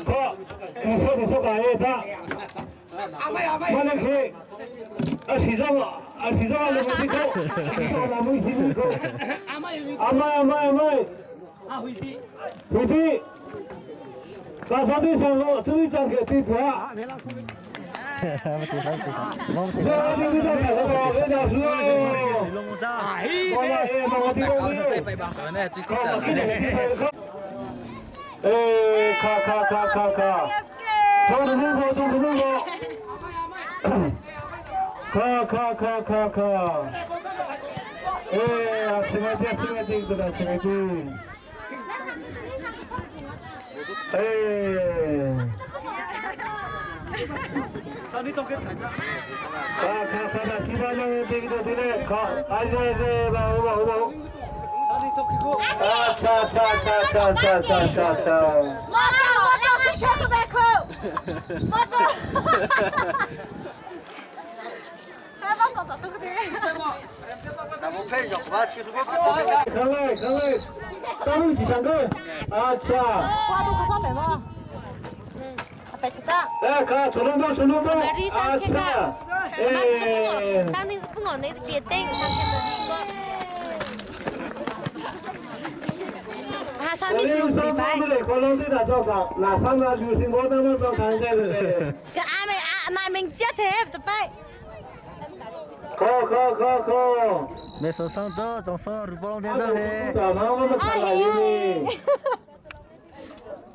[SPEAKER 7] ကောဆောဆောကအေတာမနခေအစီဇောအစီဇောလည်းမသိတော့လာမွေးစီကိုအမအမအမအဟွီတီဟွီတီကာသတိဆောင်လို့သူကြံခဲ့တိပွား
[SPEAKER 1] မတိပါတိမောင်တိ
[SPEAKER 7] ဒါဒီဒီဒါဒါဒါဆူ
[SPEAKER 8] 龙渣。
[SPEAKER 7] ဘောလာအေမောင်တီကိုအေခါခါခါခါခါကျောင်းလူဘောတို့လူဘောခါခါခါခါခါအေအစမတိအစမတိဆိုတာစမတိအေ
[SPEAKER 8] 上你都给抬着。
[SPEAKER 7] ခါခါခါဒီဘာလို့ဒီလိုဒီလေခါအိုင်ဇေဘာဘာဘာ
[SPEAKER 8] 上你都给我。
[SPEAKER 7] আচ্ছা আচ্ছা আচ্ছা আচ্ছা আচ্ছা আচ্ছা আচ্ছা আচ্ছা
[SPEAKER 5] မော်တော်မော်တော်စိတ်ခဲကပဲခုမော်တော်还帮找到什么的？
[SPEAKER 7] খালে খালে তারু কি সঙ্গে আচ্ছা
[SPEAKER 5] 花都不上买吗？嗯，白铁的。
[SPEAKER 7] এ খা শুনুন তো শুনুন তো আচ্ছা এ
[SPEAKER 4] 三天是不我那个别等，三天没个。
[SPEAKER 5] 还上面是礼拜。
[SPEAKER 7] কলম দি দাও না সামনা জুসি মোদা মোদা খান যায়
[SPEAKER 5] 个阿妹阿那明接头的拜。
[SPEAKER 7] খ খ খ খ
[SPEAKER 1] မေဆောဆောင်ကြောကြောင့်ဆောရူပေါင်းတဲ့ကြောင့်လေ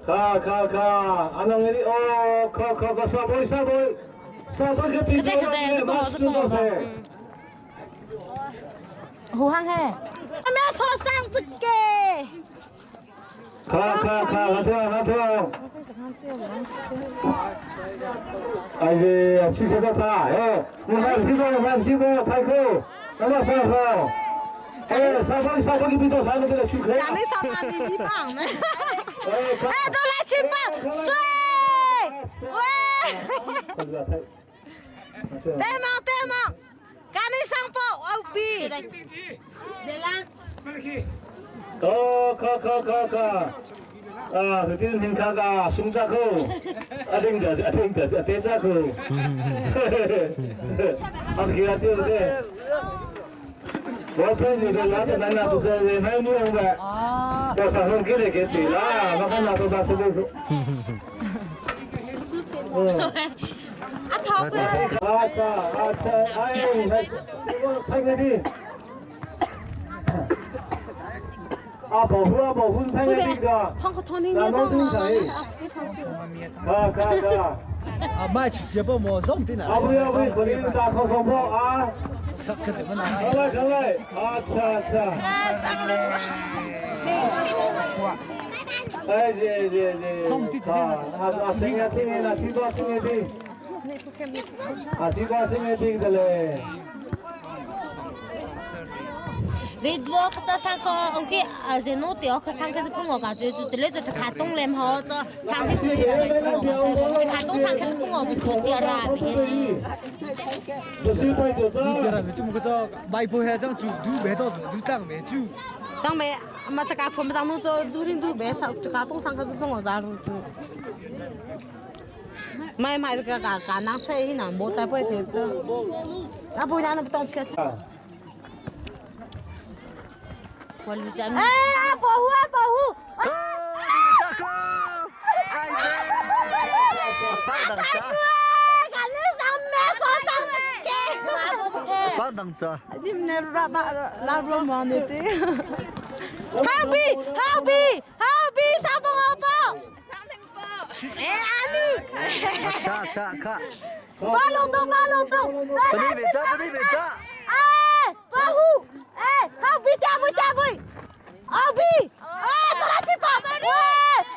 [SPEAKER 7] খা খা খা আনন্দ ও খ খ খ সবই সবই সবই কে
[SPEAKER 5] 可是可是这不好这不好。胡汉嘿，阿妹说上这个。
[SPEAKER 7] খা খা খা হাতে হাতে哎呀，去去个啥？哎，我买屁股，买屁股，太苦，那么上好。哎，上方上方给你多少那个去开。
[SPEAKER 5] 咱们上哪里地方呢？哎，都来吃饭，水，喂，对吗？对吗？赶紧上报，我比。
[SPEAKER 7] 哦，卡卡卡卡，啊，这是卡卡，松扎口，阿丁个，阿丁个，阿丁扎口，阿给阿丁个，我看你的拉的那那都是没有用的，我上上给你给对啦，我看那都是都是。
[SPEAKER 5] 阿涛哥。
[SPEAKER 7] আচ্ছা আচ্ছা, I, থাকবে দি 阿保护阿保护，睇下呢个。
[SPEAKER 5] 汤个汤你捏上吗？
[SPEAKER 7] 卡卡卡。
[SPEAKER 8] 啊，买去接不么？上的呢。
[SPEAKER 7] 阿不要不，我给你打口双炮啊！
[SPEAKER 8] 上可怎么拿？
[SPEAKER 7] 好嘞好嘞，আচ্ছা আচ্ছা。哎，对对对。啊啊，听啊听啊，听多听啊听。啊，听多听啊听的嘞。
[SPEAKER 4] 你我可这上课，我去啊，是弄掉可上课是不我个，就就这里就卡东来好，这上课就就卡东上课是不我就做掉啦，别。
[SPEAKER 8] 你这没做么个买不还张住，都没到，都当没住。
[SPEAKER 5] 上没，嘛这个我们当中做都是都没上，这个东上课是不我咋路住。买买这个个个拿菜去呢，没在不得的，那不然那不当吃。哎，阿保护阿保护！
[SPEAKER 1] 帮当
[SPEAKER 5] 大哥，俺那上没说上这个。
[SPEAKER 1] 帮当จ้
[SPEAKER 5] 你们那拉巴拉罗忙的对。好比好比好比上不好包。哎，阿女。
[SPEAKER 1] Acha acha kha.
[SPEAKER 5] 巴龙东，巴龙东，
[SPEAKER 1] 不对别走，不对别走。
[SPEAKER 5] 哎，保护，哎，好，别打，别打，别。阿比，哎，走来去吧，喂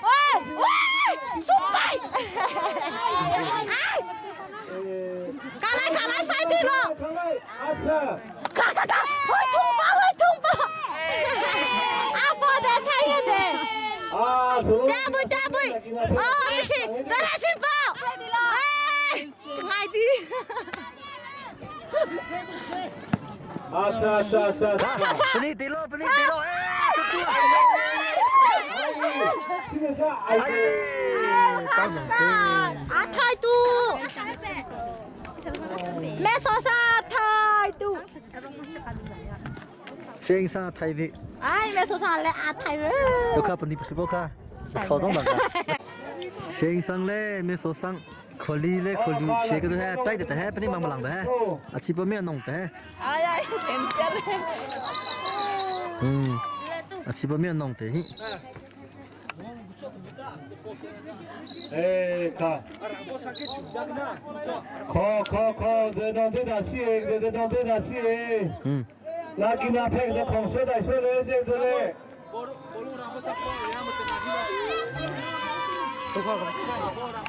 [SPEAKER 5] 喂喂，苏白，哎，赶来赶来，塞地了，咔咔咔，会痛吧会痛吧，阿伯的太远的，打不打不，哦，你去，来来去吧，哎，爱的。
[SPEAKER 7] আচ্ছা আচ্ছা আচ্ছা
[SPEAKER 1] 不对对了，不对对了，哎，这对。哎，当然这。
[SPEAKER 5] 阿态度，没说啥态度。
[SPEAKER 1] 先生态度。
[SPEAKER 5] 哎，没说啥嘞，阿态度。
[SPEAKER 1] 都看本地不是不看，考中了。先生嘞，没说上。可里嘞，可里，这个都还带的的还，不你忙不忙的还，啊，七八面弄的还。
[SPEAKER 5] 哎呀，天真嘞。
[SPEAKER 1] 嗯，啊，七八面弄的。
[SPEAKER 7] 哎，看。靠靠靠，这当对打戏，这当对打戏。
[SPEAKER 1] 嗯。
[SPEAKER 7] 那今天拍个空水来水嘞，这个嘞。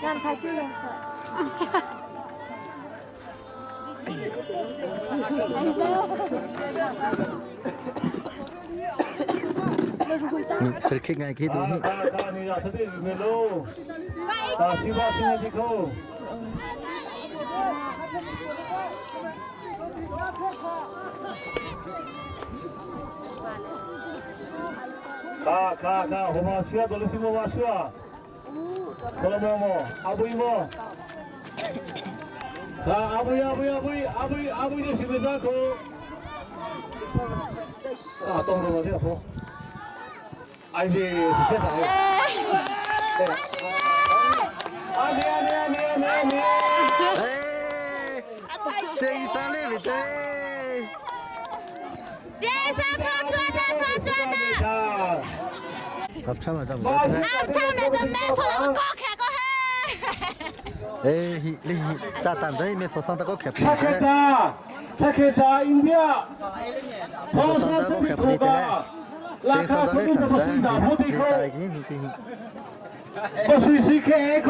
[SPEAKER 5] 让他这样
[SPEAKER 1] 嗯，是开眼开多。
[SPEAKER 7] 看你那是对没喽？打西瓜现在这个。 ခါခါဟိုမှာဆရာတော်လူစီမဝါဆရာဘလမောမောအဘူမောသာအဘူအဘူအဘူအဘူအဘူဒီစီမဇာကိုအာတော့တော့တဲ့ဟောအိုင်ဒီဆက်တာလေအာဒီအာဒီအာဒီအာဒီ
[SPEAKER 1] 哎，先生嘞，别在。
[SPEAKER 4] 先生，他赚的，他赚的。
[SPEAKER 1] 合唱嘛，就唔使。
[SPEAKER 5] 合唱你就咩错就歌剧个嘿。
[SPEAKER 1] 哎，你炸弹仔咩所生得个剧？
[SPEAKER 7] 他开打，他开打，印第安。
[SPEAKER 1] 所生得个剧你的，先生仔你神仔，你大嘅你嘅。
[SPEAKER 7] 不是是开口。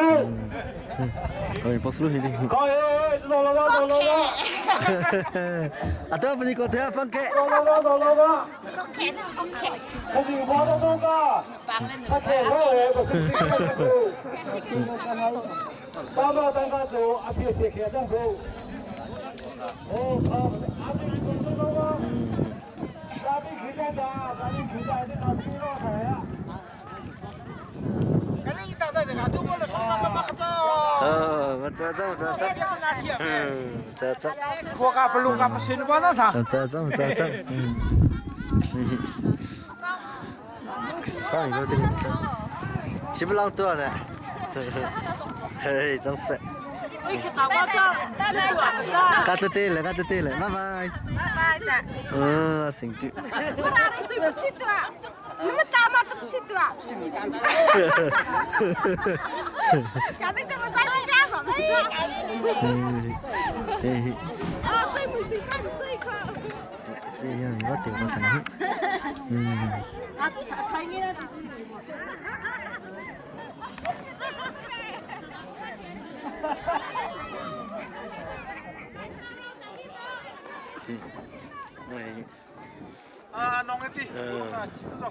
[SPEAKER 1] 哎，不是你。
[SPEAKER 7] 哎哎，老老老老老。
[SPEAKER 1] 啊，对不？你个听放开。
[SPEAKER 7] 老老老老老老。
[SPEAKER 5] 国剧，国剧。
[SPEAKER 7] 他是华东东噶，他开口的，不是开口。爸爸当家做，阿爹爹开张口。哦，好，阿爹你做老吗？大兵去干啥？大兵去干啥？大兵老海啊！
[SPEAKER 1] 哦，我走走走走。嗯，走走。
[SPEAKER 3] 我噶不弄噶不行，我那啥。
[SPEAKER 1] 走走走走。嗯。上一个这个，起不浪多呢。嘿，真是。干这对了，干这对了，拜拜。
[SPEAKER 5] 拜拜。
[SPEAKER 1] 嗯，辛苦。
[SPEAKER 5] 我哪里对不起的？你们大妈对不起的。干你怎么在那边上？
[SPEAKER 1] 嗯，嘿。
[SPEAKER 5] 啊，最不习惯最快。
[SPEAKER 1] 这样我对我上去。嗯。
[SPEAKER 5] 啊，太你了。
[SPEAKER 3] 啊，弄一点，啊，记不住。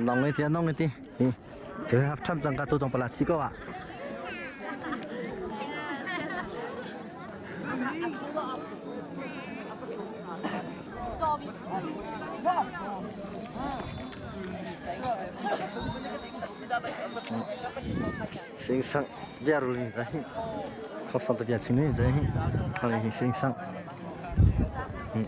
[SPEAKER 1] 弄一点，弄一点，嗯，就合参增加都仲不拉几个啊。先生，加入你在，好上的表情你在，好你先生，嗯。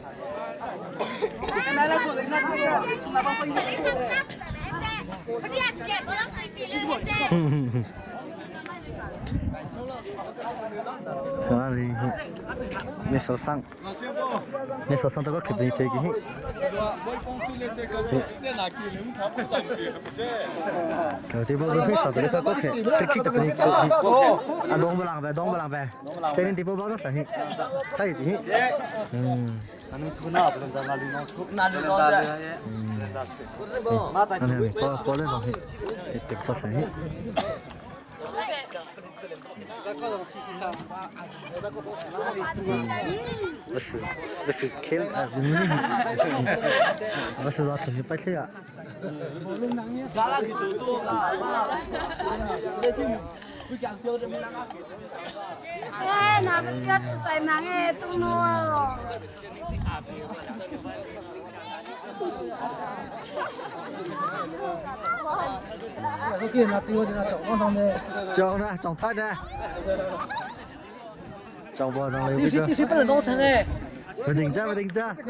[SPEAKER 1] 你受伤，你受伤这个肯定得给。cái thì bao cái sao cái có thể cái cái tập đi à đông vào làng về đông vào làng về cái nên thì bao bao nó sẽ thấy thì anh có có lên rồi thì có sẽ 不是不是开啊，不是说出去白去啊。
[SPEAKER 9] 哎，那个家吃在忙哎，中了。
[SPEAKER 1] chọn nè, chọn thắt nè. Chọn bò chọn lấy
[SPEAKER 8] 这是不能弄成哎。
[SPEAKER 1] 不定价，不定价。不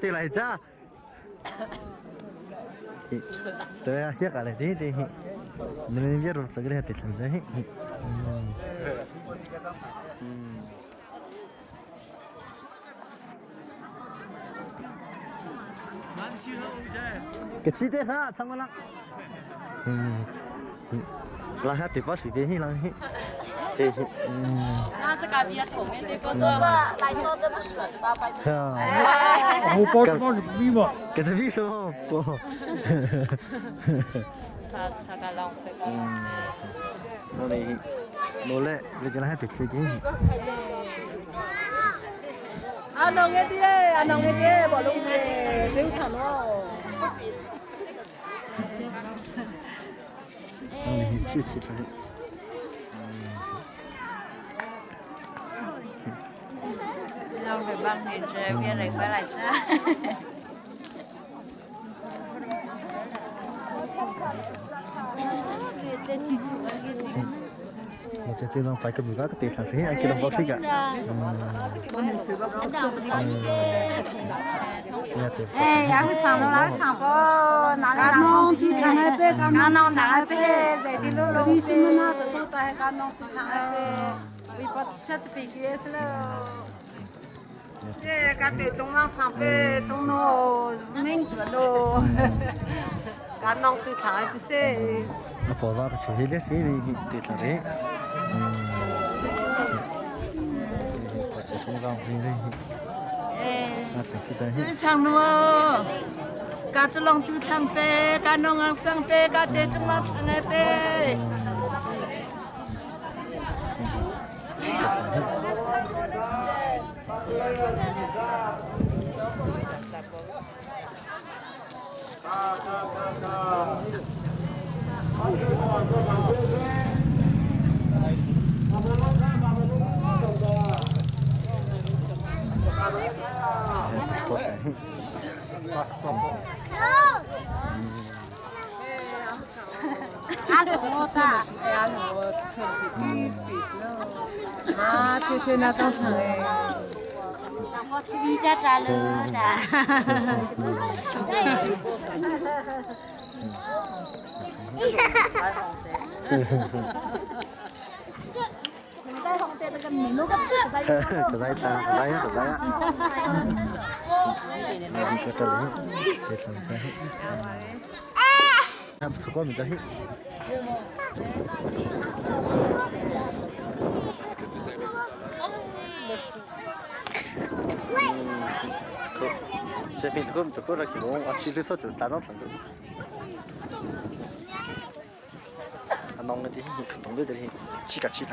[SPEAKER 1] 定来价。对啊，写下来，对对。你们别说这个还得成真。cái chi tiết ha, xong rồi là hát thì có sự kiện là thì
[SPEAKER 9] 那这个比较聪明的，个来说这不是知道白。
[SPEAKER 1] 我包包是不比嘛？给这比什么不？
[SPEAKER 9] 他他个浪费。
[SPEAKER 1] 我嘞，我嘞，你叫他别吃劲。
[SPEAKER 9] 阿农的爹，阿农的爹，我弄的正常哦。
[SPEAKER 1] 嗯，去去去。
[SPEAKER 9] เราไปบ้างเห็นเจอเวียนอะไรไปไหลจ้า
[SPEAKER 1] 我这这张白个不个对上谁？给他包谁个？
[SPEAKER 5] 哎，也会上路那上过，哪里弄地场那边，刚弄哪边，在的路路边，都都还刚弄地场那边，为把车子飞机是了。这个对东浪上边东路明个路，刚弄地场那边。
[SPEAKER 1] 那包上个球鞋的谁对上谁？嗯，这风尚对对。
[SPEAKER 9] 最长路，家子龙都长白，家农昂上白，家这中老长的白。
[SPEAKER 10] 啊，天天那早上哎。
[SPEAKER 9] 我去你家摘了的。
[SPEAKER 1] 个在打，个在个在。个这里，这上在。还不错，光明在。这边这个这个那个，我骑车就打到成都。啊，弄个的，弄个的，起个起来。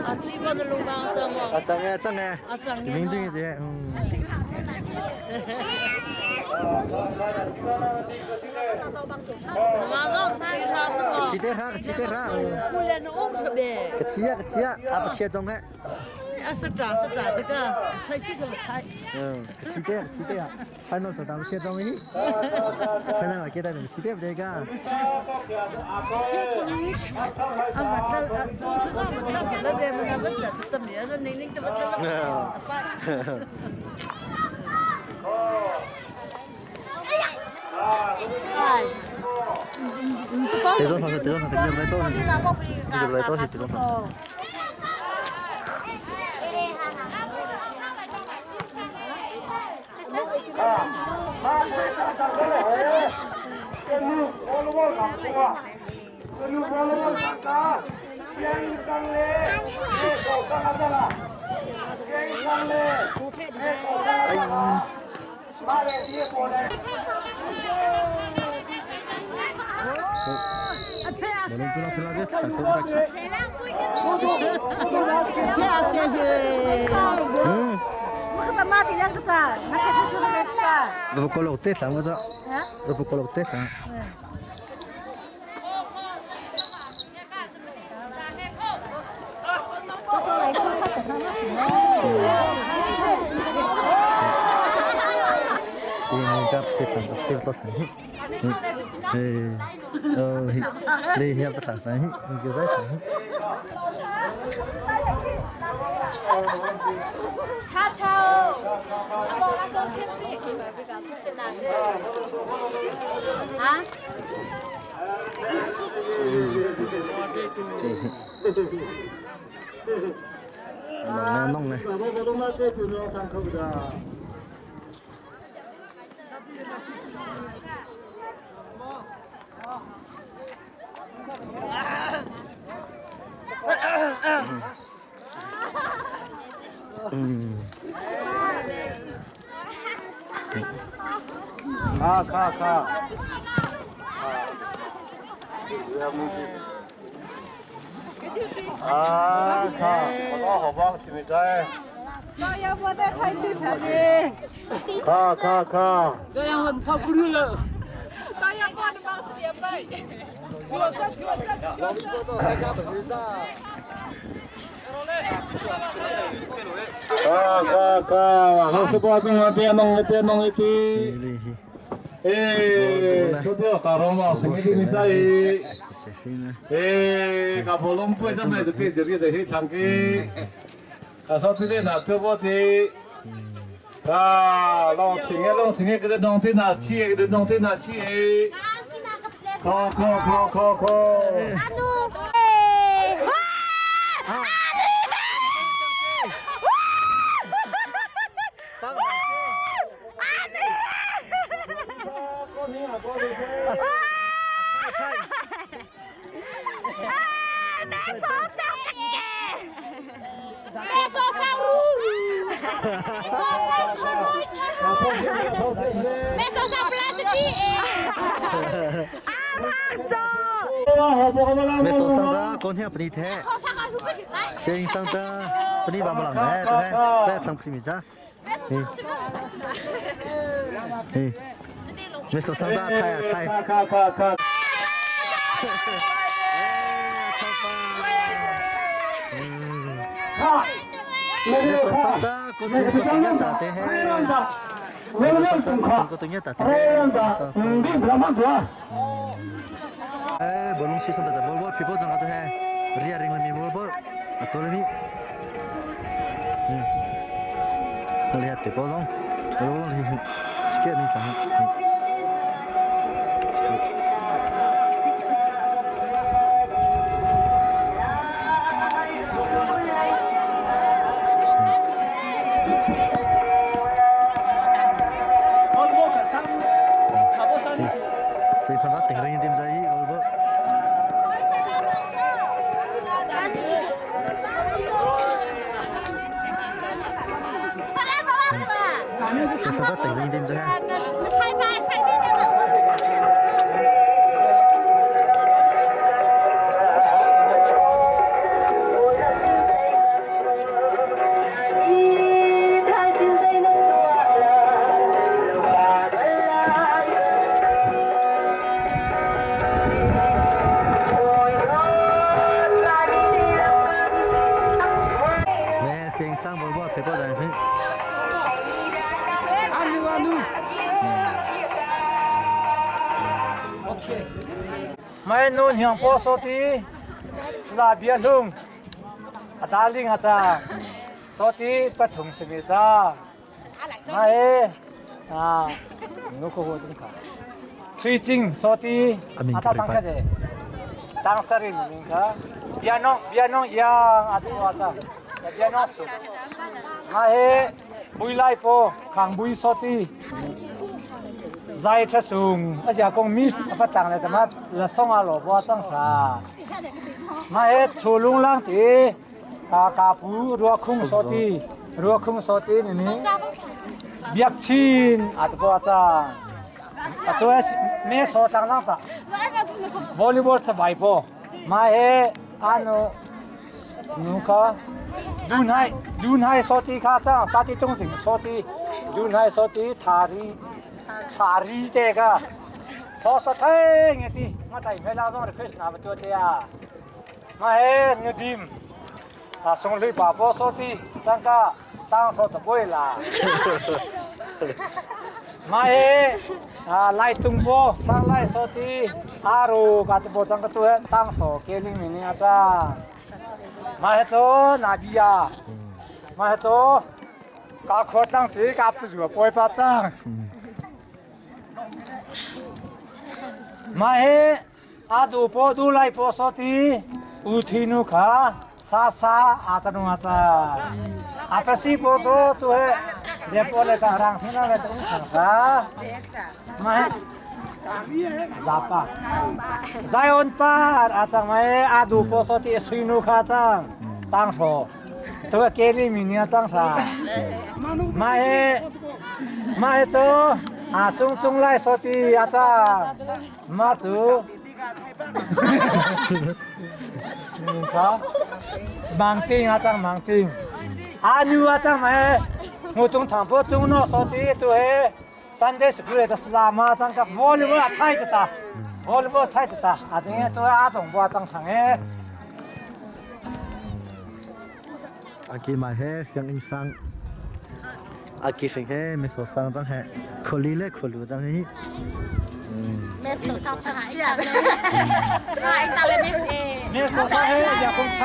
[SPEAKER 10] 啊，基本的路上脏
[SPEAKER 1] 啊，脏哎，脏哎，
[SPEAKER 10] 啊脏哎，
[SPEAKER 1] 明对的，嗯。骑得哈，骑得哈。个骑呀，个骑呀，啊不骑中哎。
[SPEAKER 9] 啊，是咋是咋这个，菜这个菜。
[SPEAKER 1] 嗯，起点起点，反正做咱们先装的，反正给咱们起点不这个。
[SPEAKER 9] 先不你，啊，我这啊，我我这那边那边这怎么样？那你怎么这了？
[SPEAKER 5] 哎。
[SPEAKER 1] 这种方式，这种方式，你就来多，你就来多些这种方式。我不过落地上，我这，我不过落地上。
[SPEAKER 4] 叉叉哦，阿公阿公天色，啊？
[SPEAKER 1] 弄呢弄呢。嗯。
[SPEAKER 7] 卡卡卡。啊卡，我到好帮是咪在？卡卡卡。
[SPEAKER 9] 这样很差不多了。大家帮你帮子也背。
[SPEAKER 7] 卡卡卡，老师帮中啊，别弄别弄一滴。哎，说到卡罗嘛，什么的你在？哎，卡波龙不是那就对这里在去唱歌，卡说对对那跳舞子。啊，弄钱的弄钱的，给他弄点哪去的，给他弄点哪去的。靠靠靠靠靠！
[SPEAKER 1] 没说上的，今天不离台。摄影上的，不离把不啷来，对不对？在唱不是米子。嗯。嗯。没说上的，太呀太。
[SPEAKER 7] 卡卡卡。
[SPEAKER 1] 没说上的，过去过去打的嘿。没说上的，过去打的嘿。哎，bolong si santa bol bol pipo jang atu he ria ring lami bol bol atu lami lihat deh bolong bolong li sikit ni jang Saya sangat tinggal tim saya bol bol. 是啥子对领点子哈？没事， Siang sang bol bo phe po dai phe.
[SPEAKER 3] Anu anu. Okay.
[SPEAKER 6] Mai nun hiang po so ti la bia hlung a ta ling a cha so ti pathum simi cha mai à nu ko ho tung kha Three ching so ti a ta tang kha je tang sarin min kha bia nong bia nong yang a tu a cha bia nong su ma he bui lai po khang bui so ti zai tha sung a jia kong miss a pa chang le tama la song a lo bo tang sa ma he chu lung lang ti ka ka pu rua khung so ti rua khung so ti ni ni biak chin a to cha a to me so tang lang ta volleyball cha bai po ma he ano nu kha dun hai dun hai so ti kha cha sa ti tung sing so ti dun hai so ti thari sari te ka tho sa thai nge ti ma tai me la zong request na ba tu te a ma he nu dim a song lui pa po so ti chang ka tang tho ta boi la ma he a lai tung po sang lai so ti aru ka te po chang ka tu he tang tho ke ling mi ni a cha ma he cho na bia ma he cho ka kho tlang ti ka pu zu poi pa chang ma he a du po du lai po so ti u thi nu kha sa sa a ta nu a cha a pa si po to tu he le po le ta rang sin la le tung sang sa ma he zapa zion par a chang mai a du po so ti sui nu kha chang tang tho tu ke li mi ni chang sa ma he ma he cho a chung chung lai so ti a chang ma chu mang ting a chang mang ting a nu a chang mai ngu tung thang po tung no so ti tu he Sunday school 的是啊嘛，咱个 volleyball 啊太的大，volleyball 太的大，啊等于都阿总部正常的。
[SPEAKER 1] Aki ma he siang ing sang aki sing he me so sang chang he kholi le kholu chang hi.
[SPEAKER 4] 没手上上海大嘞，上海大嘞没
[SPEAKER 6] 没手上嘿也工厂。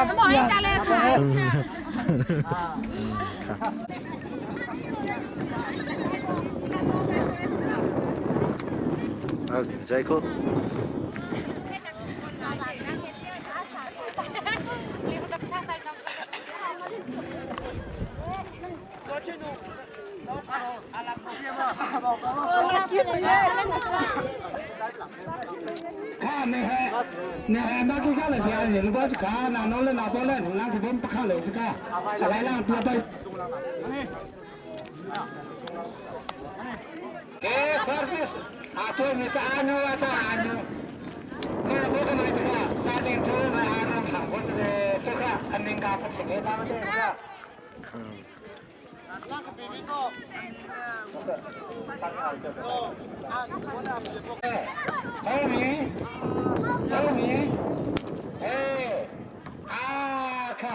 [SPEAKER 1] 啊，再个。
[SPEAKER 2] 看你还你还那个看了边人我去看那弄了那包了，那这边不看了这个，来让多带。
[SPEAKER 6] Eh service ato ni ta anu asa anu. Na bo ka mai ta sa ding tu ma anu thang bo se to ka aning ka pa ching ta ma te ka. Homie, homie, hey, ah, ka.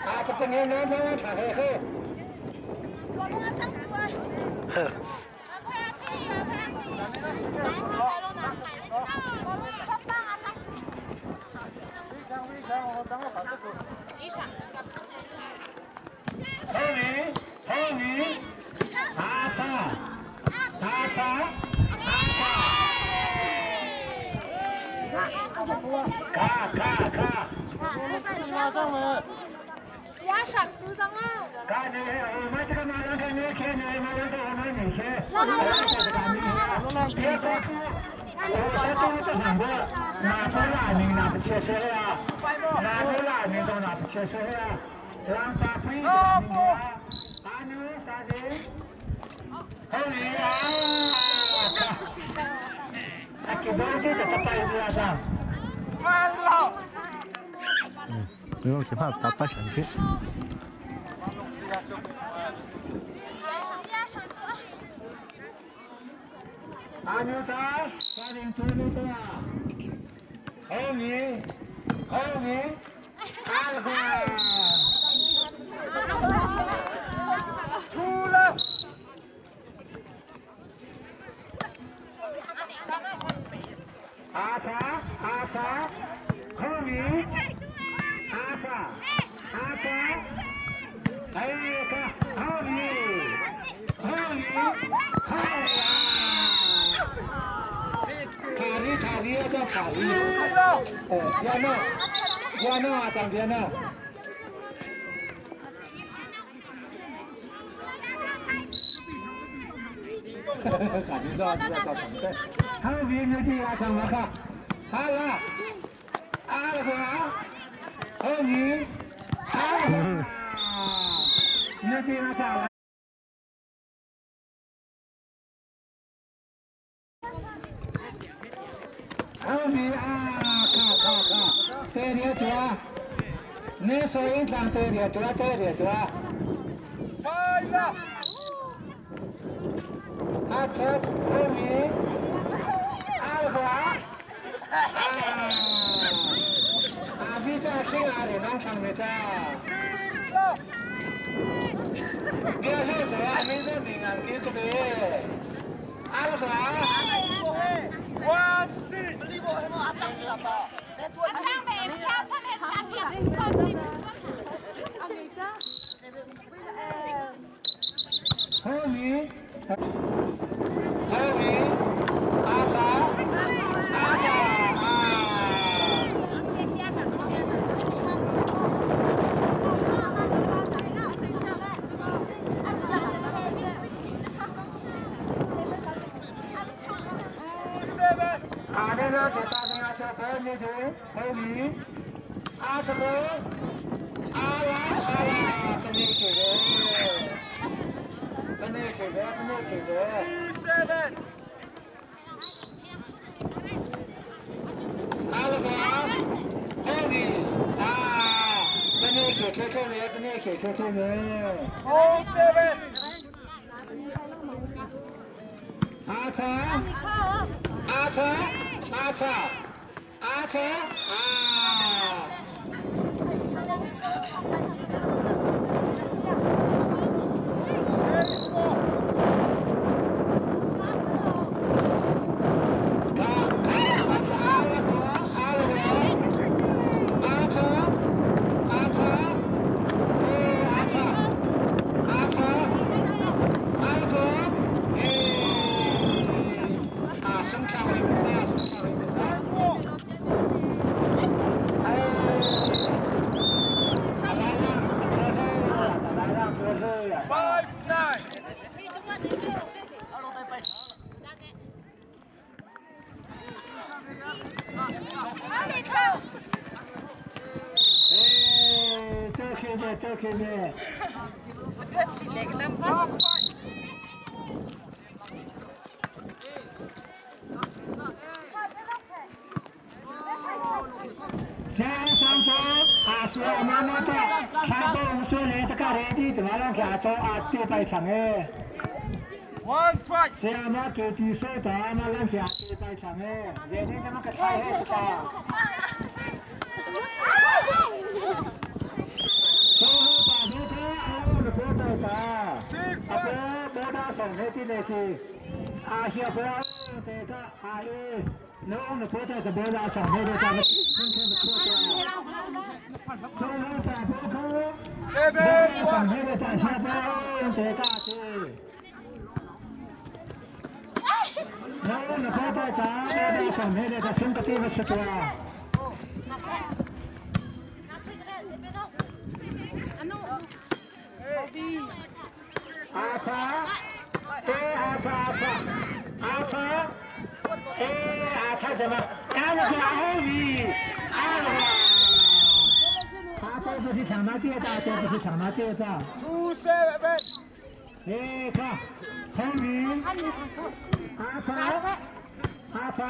[SPEAKER 6] Ah, 这边那那那那嘿嘿。Homie, homie, ah, cha, ah, cha, ah, cha. 卡卡卡。
[SPEAKER 4] 家上都脏啊！
[SPEAKER 6] 卡你，我这个马上看你看你马上看我们你看。别说我说都是很多，哪个哪你哪不切身呀？哪个哪你都哪不切身呀？让发挥的，阿牛啥的，后面啊，阿给多这个大一点的。
[SPEAKER 1] 你用前怕打八成去。
[SPEAKER 6] 阿牛啥？啥人做的多啊？后面，后面，阿个。
[SPEAKER 7] Ai ka hau ni hau ni hau 卡里卡里叫卡里，哦，别闹，别闹啊，张别闹。卡里叫叫叫好，别牛的啊，张马卡，好了，阿了个，好你，阿了，牛的啊，张。 Hau ni a kha kha kha te ria tua ne so in tlang te ria tua te ria tua
[SPEAKER 6] Five love.
[SPEAKER 7] A chat hau ni a ba a bi ta khi a re nang thang me cha
[SPEAKER 6] Six love.
[SPEAKER 7] bia le cha a ni le ni ngan ki chu be a la ba
[SPEAKER 6] 1 6.
[SPEAKER 7] Hau ni hau ni a cha a cha a
[SPEAKER 6] 2 7.
[SPEAKER 7] 阿那个给大家说白你的后你，阿什么，阿拉阿拉，跟你去的，跟你去的，跟你去的。
[SPEAKER 6] 3 7.
[SPEAKER 7] 阿拉个，后你啊，跟你去吃吃面，跟你去吃吃面。
[SPEAKER 6] 4 7.
[SPEAKER 7] 阿茶，阿茶，阿茶，阿茶啊。
[SPEAKER 6] 8 4. 4. 5 9.
[SPEAKER 7] 先上车，阿叔阿妈妈的，开本水来这个来的，怎么让家做阿对白场的？
[SPEAKER 6] 1 5.
[SPEAKER 7] 是阿妈给的水的，阿妈让家对白场的，人家他妈个菜的啥？所以把那个阿的波在的，阿波波大送的的那些，阿小波这个阿姨，侬的波在是波大送的的，咱们今天的波在。所以把波口。
[SPEAKER 6] 7 1.
[SPEAKER 7] 上海的站下班，谁大去？那那包在家，那上海的在松个地方吃多。阿茶，哎阿茶阿茶，阿茶，哎阿茶什么？阿那个阿米，阿个。他都是去抢那电的，都是去抢那电的。
[SPEAKER 6] 2 7.
[SPEAKER 7] 哎，看，后面，阿茶，阿茶，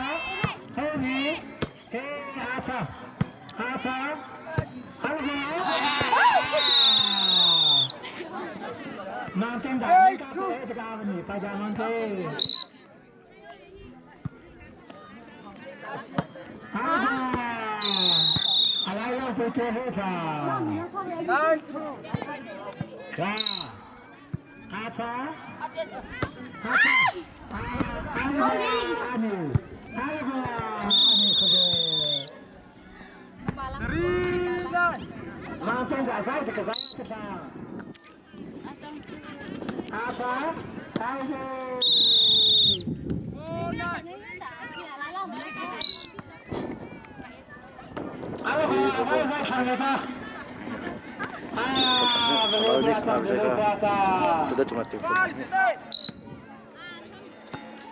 [SPEAKER 7] 后面，哎，阿茶，阿茶，阿个，芒丁大，你搞这个阿你大家芒丁。阿个，阿来让不做后场。
[SPEAKER 6] 9 2.
[SPEAKER 7] 看，阿茶，阿茶，阿阿阿你，阿个阿你可是，
[SPEAKER 6] 3 9.
[SPEAKER 7] 芒丁大三这个三个啥？
[SPEAKER 2] Acha, Aye.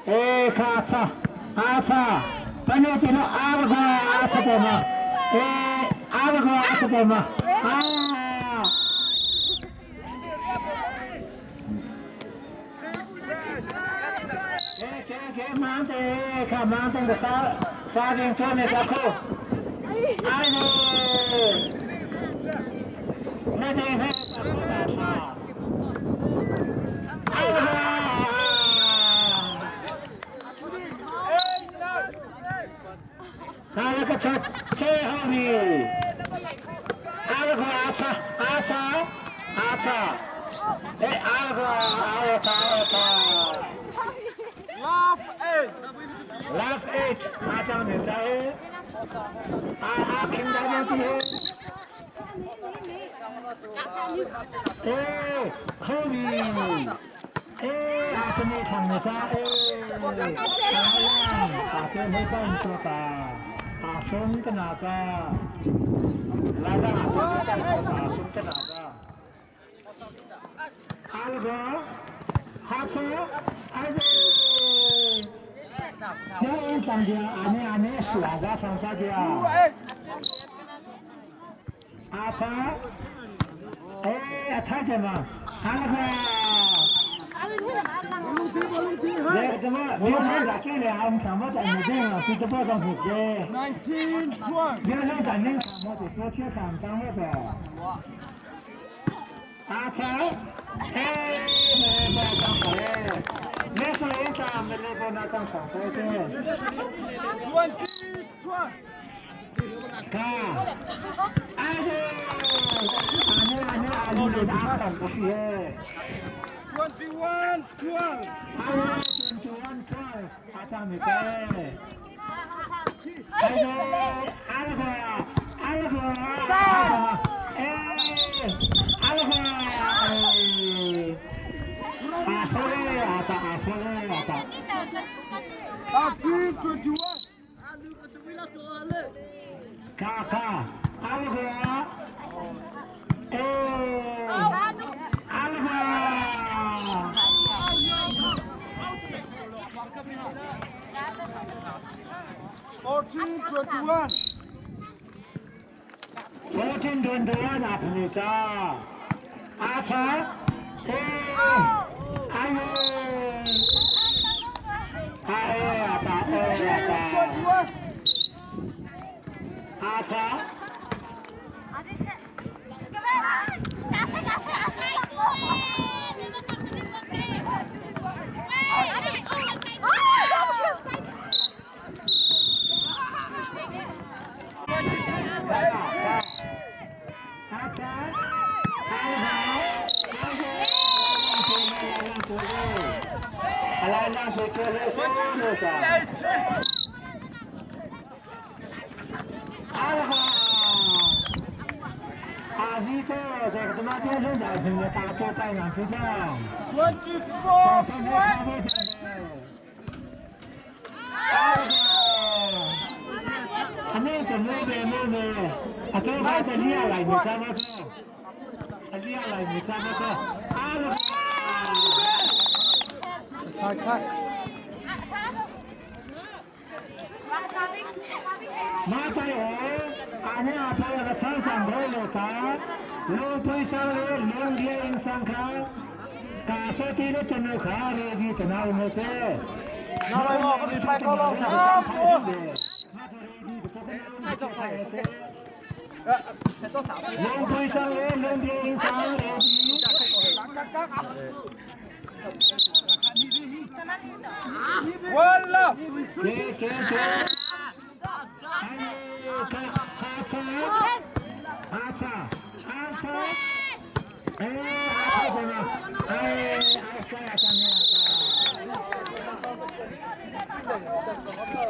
[SPEAKER 2] 哎，咔嚓，阿嚓，把你给了阿个阿嚓在吗？哎，阿个阿嚓在吗？啊！哎，给给忙的，看忙的啥啥人做那家口，哎呦，那这那家口那啥，哎呀！那个最最后的，阿个阿叉阿叉阿叉，哎阿个阿叉阿叉。
[SPEAKER 3] Love eight.
[SPEAKER 2] Last eight，阿张你在？阿阿平在那边。哎，后面，哎，阿跟你唱的啥？哎，阿跟你唱做吧，阿松跟哪个？来个阿跟阿松跟哪个？阿个，哈车，阿是。这上的阿尼阿尼是阿子上啥的啊？阿车，哎，阿太监嘛，阿那个，来怎么？别人打进来，我们上不到那边了，就这边上去的。
[SPEAKER 3] 19 12.
[SPEAKER 2] 别人在那上么的，多切上当那个。阿车，哎，没没上好嘞，没说人家没那个那张上好的。
[SPEAKER 3] 20 12.
[SPEAKER 2] 看，哎是，阿尼阿尼阿尼的阿上不是耶。
[SPEAKER 3] 21 12.
[SPEAKER 2] 阿21 12，阿张你在。哎阿那个，阿那个，哎，阿那个，阿说嘞，阿达阿说嘞，阿达。
[SPEAKER 3] 13 21.
[SPEAKER 2] 卡卡，阿那个，哎，阿那个。
[SPEAKER 3] 14 21.
[SPEAKER 2] 14 21阿你家，阿车，哎，哎呦，哎阿达哎阿达，
[SPEAKER 3] 21.
[SPEAKER 2] 阿车，阿车，阿好，阿来让谁做来说说啥？阿好，阿是这这个他妈天天在平的大哥在哪去讲？
[SPEAKER 3] 24
[SPEAKER 2] 阿你怎么的妹妹？阿这个这你也来没怎么做？阿你也来没怎么做？阿那个。
[SPEAKER 3] 看看。
[SPEAKER 2] 马大爷，阿你阿婆个厂长头了他，龙背上嘞，龙边上卡，卡说的了真的卡嘞，你等下我们这。
[SPEAKER 6] 那来我们礼拜高龙上。
[SPEAKER 2] 龙背上嘞，龙边上嘞。
[SPEAKER 3] One love.
[SPEAKER 2] 给给给。哎，卡卡车，阿车，阿车，哎，阿车怎么？哎，阿帅阿张阿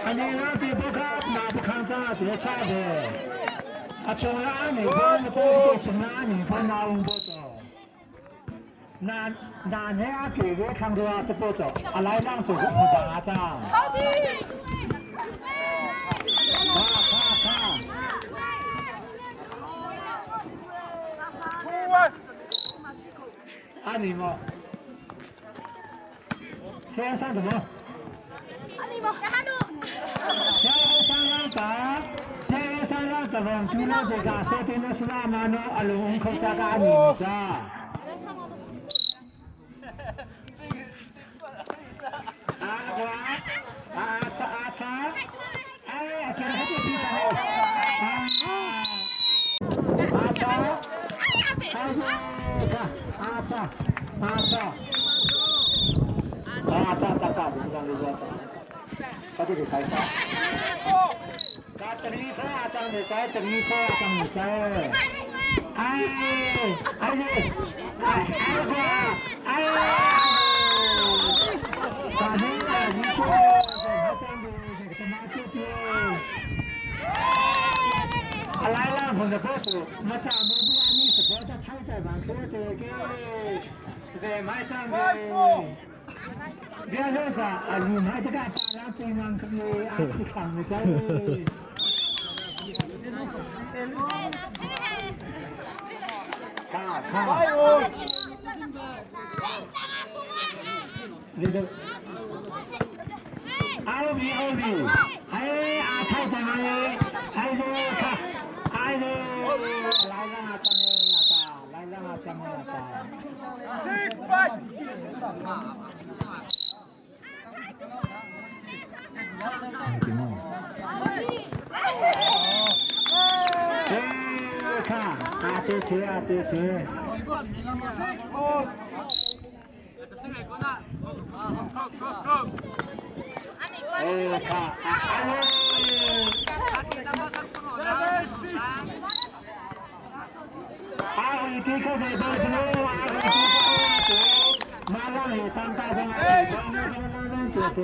[SPEAKER 2] 阿你那边不看，那不看这这差的。阿从哪里搬？这个从哪里搬？哪不走？ Na na ne a ke ve thlang rua te po cho a lai lang chu hu dang a cha. Kha kha kha. Ani mo. 先上什么？先上让怎么？除了这个，说的那是那嘛呢？阿龙口加个阿米子。阿阿阿阿阿，哎，今天就比赛了。阿阿阿阿阿。啊，咋咋咋，就这样子。啥都是开发。哎哎哎哎哎！大明啊，你说，他讲的这个他妈对对。啊，来了，碰着不是，我讲的不让你是不在太在忙车这个，这买张的。别说这，啊，你买这个大量这样可以啊，去看一下。看看。你这。阿比阿比，哎阿太在哪里？哎这看，哎这来让阿张阿大，来让阿张阿大。 哎，看，阿对对阿对对。哎，看，哎。阿伟这个在哪里？阿伟这个，马上来当大将啊！就是。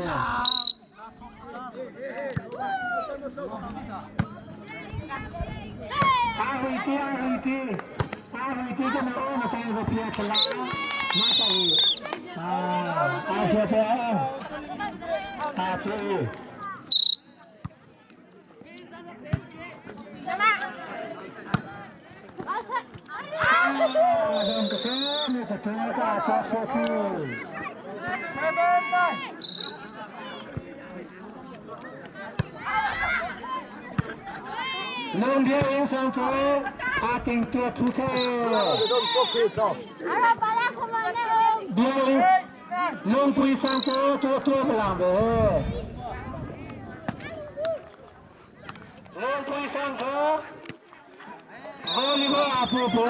[SPEAKER 2] 阿伟这，阿伟这，阿伟这个那我们在个边出来，马上啊，阿小边，阿注意。啊，两个是你的这个做出去。龙边英上组，阿丁多出色。龙龙龟上组多多不浪的。龙龟上组，我你个阿婆婆，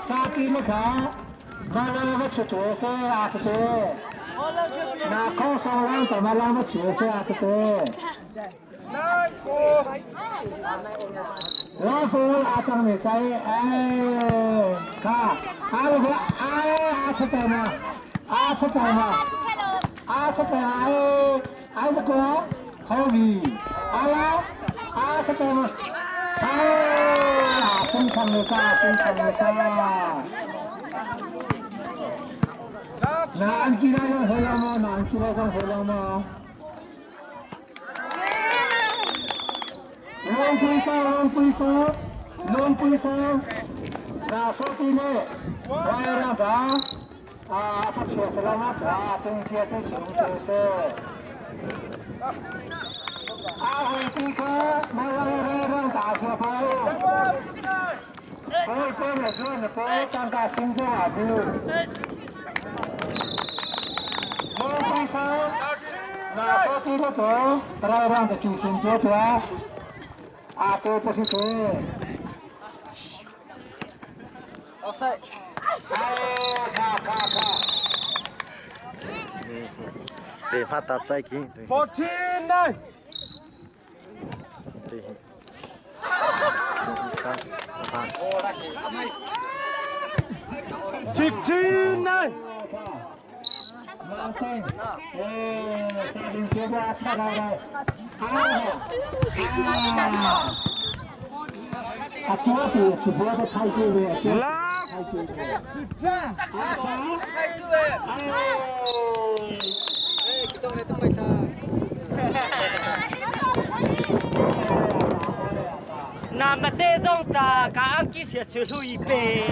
[SPEAKER 2] 沙地没看，马拉不吃多少阿子多，那空上浪怎么浪不吃少阿子多？老夫阿张没在，哎，看，阿老婆，哎，阿出在吗？阿出在吗？阿出在吗？哎，阿这个好米，阿拉，阿出在吗？哎，新长的咋？新长的咋？南极那个回来吗？南极那个回来吗？龙龟山，龙龟山，龙龟山，那手机呢？来两张，啊，不确实了嘛，啊，中间不穷就是。阿辉这个，那个那个大学朋友，我过来说呢，不尴尬，心思啊不。龙龟山，那手机的做，来两个星星多多。啊，对，不是对。
[SPEAKER 6] 老师，
[SPEAKER 2] 哎，看看看。
[SPEAKER 1] 对，发达带劲。
[SPEAKER 3] 49.
[SPEAKER 1] 对。
[SPEAKER 3] 59.
[SPEAKER 2] 哎，三零九八七来来，啊啊，啊，左边左边的太对了。
[SPEAKER 3] Love.
[SPEAKER 8] Na mate zong ta ka angki sia chu hui pe.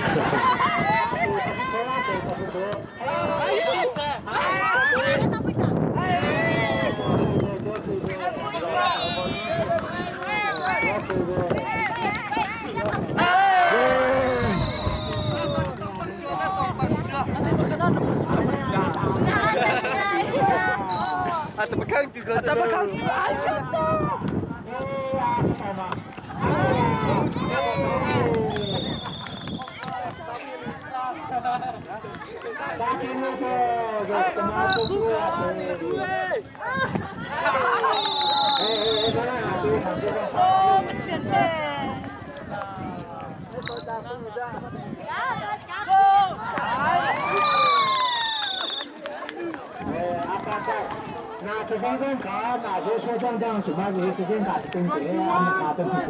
[SPEAKER 2] 那这三张卡，那些说张张，什么这些张卡是跟谁啊？卡都是谁？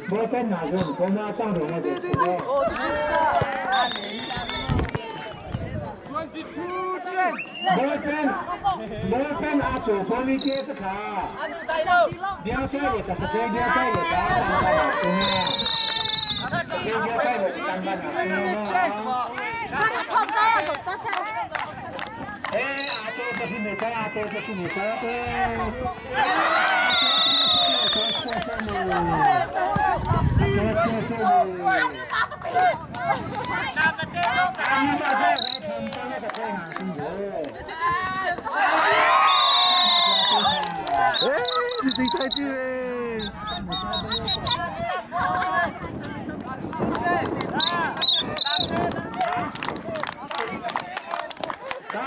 [SPEAKER 2] 我跟哪个？我那张的那个。我跟阿祖帮你接着卡。了解的就是这了解的，哎，阿祖这是你的，阿祖这是你的，
[SPEAKER 1] 哎，你顶太对哎！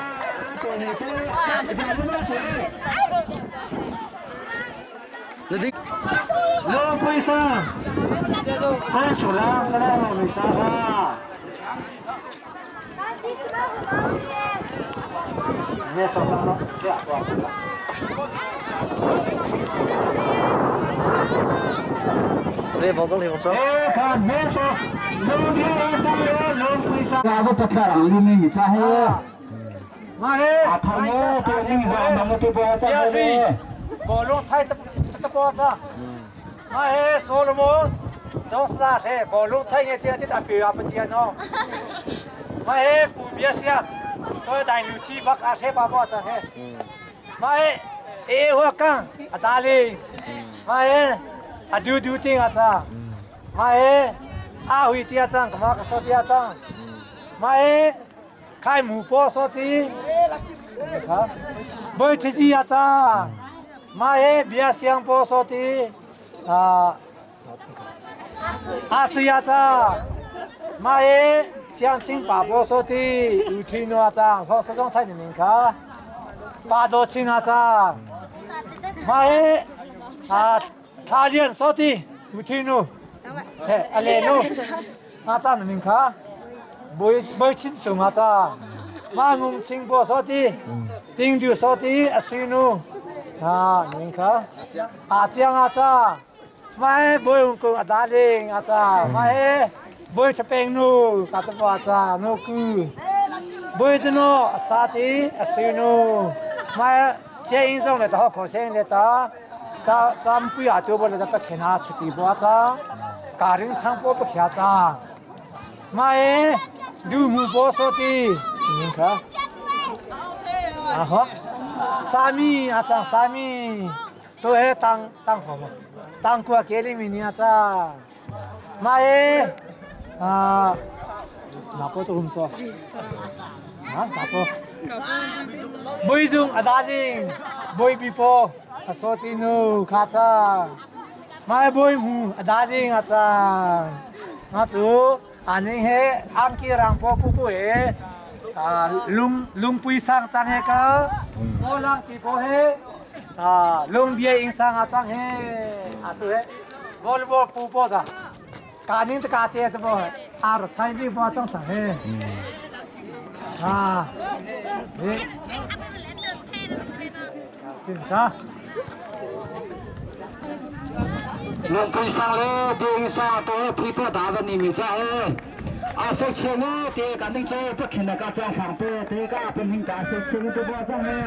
[SPEAKER 1] 你顶，
[SPEAKER 2] 老先生，快出来，过来我们家哈。你说什么？这样
[SPEAKER 1] 你放中，你放中。
[SPEAKER 2] 哎，看没说，龙天上有龙龟上，那个不太让你们一家嘿。啊，他们对你们那么多包子，
[SPEAKER 6] 包龙太这这包子，哎，说了么？总是啊，谁包龙太爱这这大表啊不点喏。哎，不别想，都带牛鸡巴啊，谁把包子嘿？哎，哎我讲阿达里，哎，阿丢丢丁阿子，哎，阿辉丁阿张，干嘛个说丁阿张？哎，开木包说的，不吃鸡阿张，哎，别想包说的，啊，阿水阿张，哎。将近八婆说的，有听诺张，说十种菜的名卡，八多青阿张，妈啊，他人说的有听诺，嘿，阿莲诺，阿张的名卡，不不清楚阿张，马梦清波说的，丁丢说的阿水诺，啊，名卡，阿江阿张，妈不用讲阿达林阿张，妈 Boy chapeng nu kata puasa nu ku. Boy tu nu sati asu nu. Ma xe in song le ta ho xe le ta ta tam pu ya tu bo le ta khena chuti bo ta ka ring chang po po khya ta. Ma e du mu bo so ti ning kha. À ho. Sami a chang sami. To he tang tang ho ma. Tang ku ke li mi ni a cha. Ma e 啊，哪个都唔错。啊，哪个？每种阿达林，每比波，阿索蒂努卡扎，买每木阿达林阿扎，阿祖阿宁嘿，安基让波布布嘿，啊龙龙背上张嘿个，我让比波嘿，啊龙别因上阿张嘿，阿祖嘿，我我布布的。家人的家爹的不，阿罗菜地不装上嘿，啊，哎，行啥？
[SPEAKER 2] 龙龟上嘞，边上都皮包大的你们家嘿，
[SPEAKER 6] A so chene te kan ding cho pa khin ka chang fang pe te ka pen hing ka se se te bo chang ne.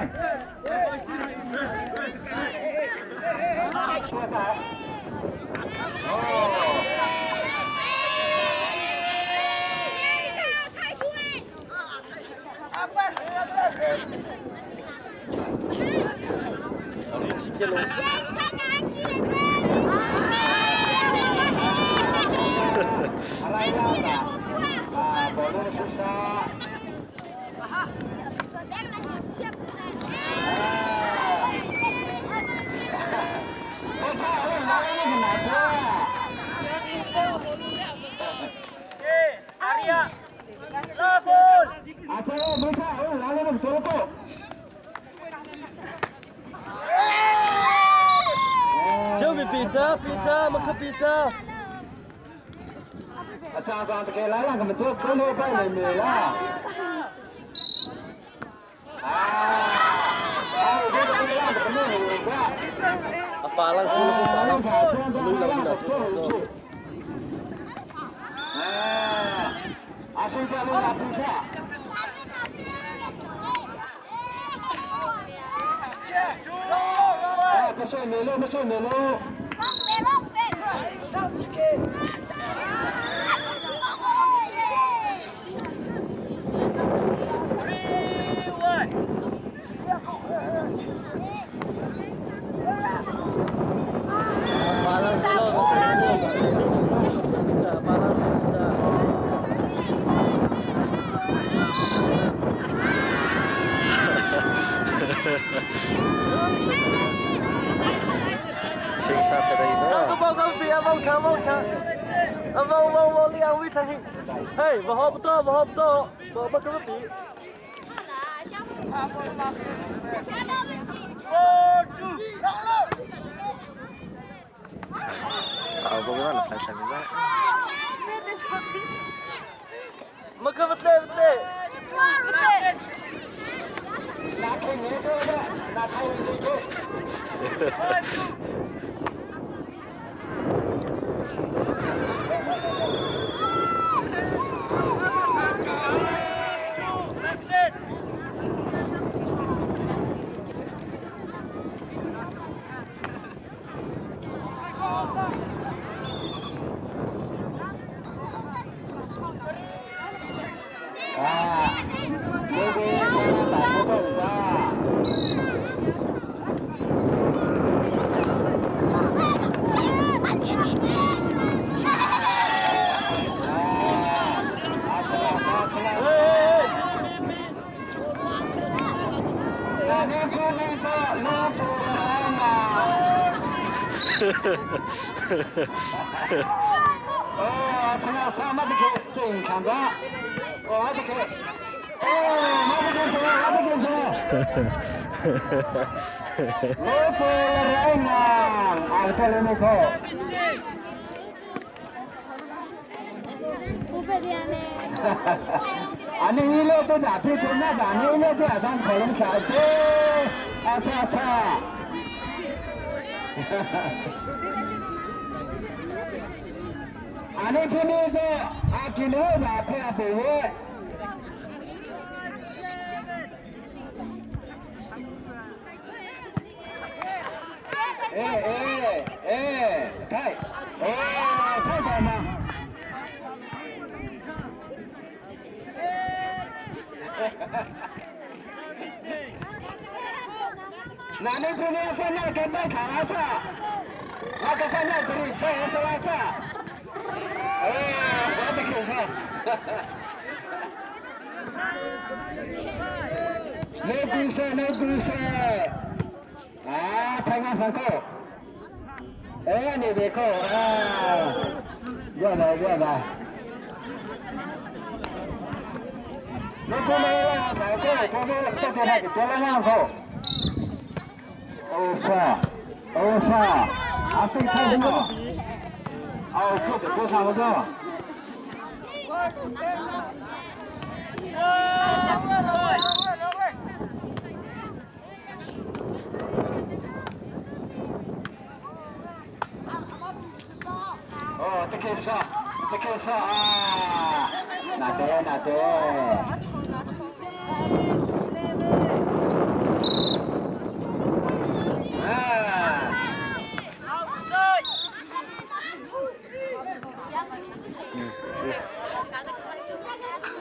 [SPEAKER 6] Na te na te.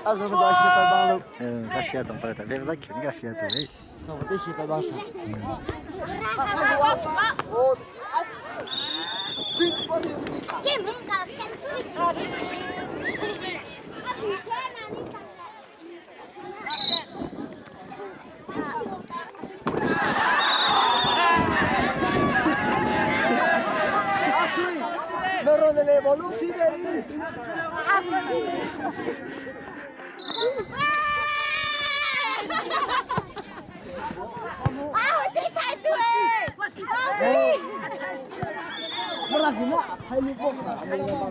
[SPEAKER 1] 啊，什么东西白帮了？嗯，他写怎么的？别不他肯定写对。
[SPEAKER 8] 怎么这些白帮上？阿水，那让你来帮路西边。
[SPEAKER 5] 啊，我的太对。
[SPEAKER 8] 我那个嘛，还有个没有帮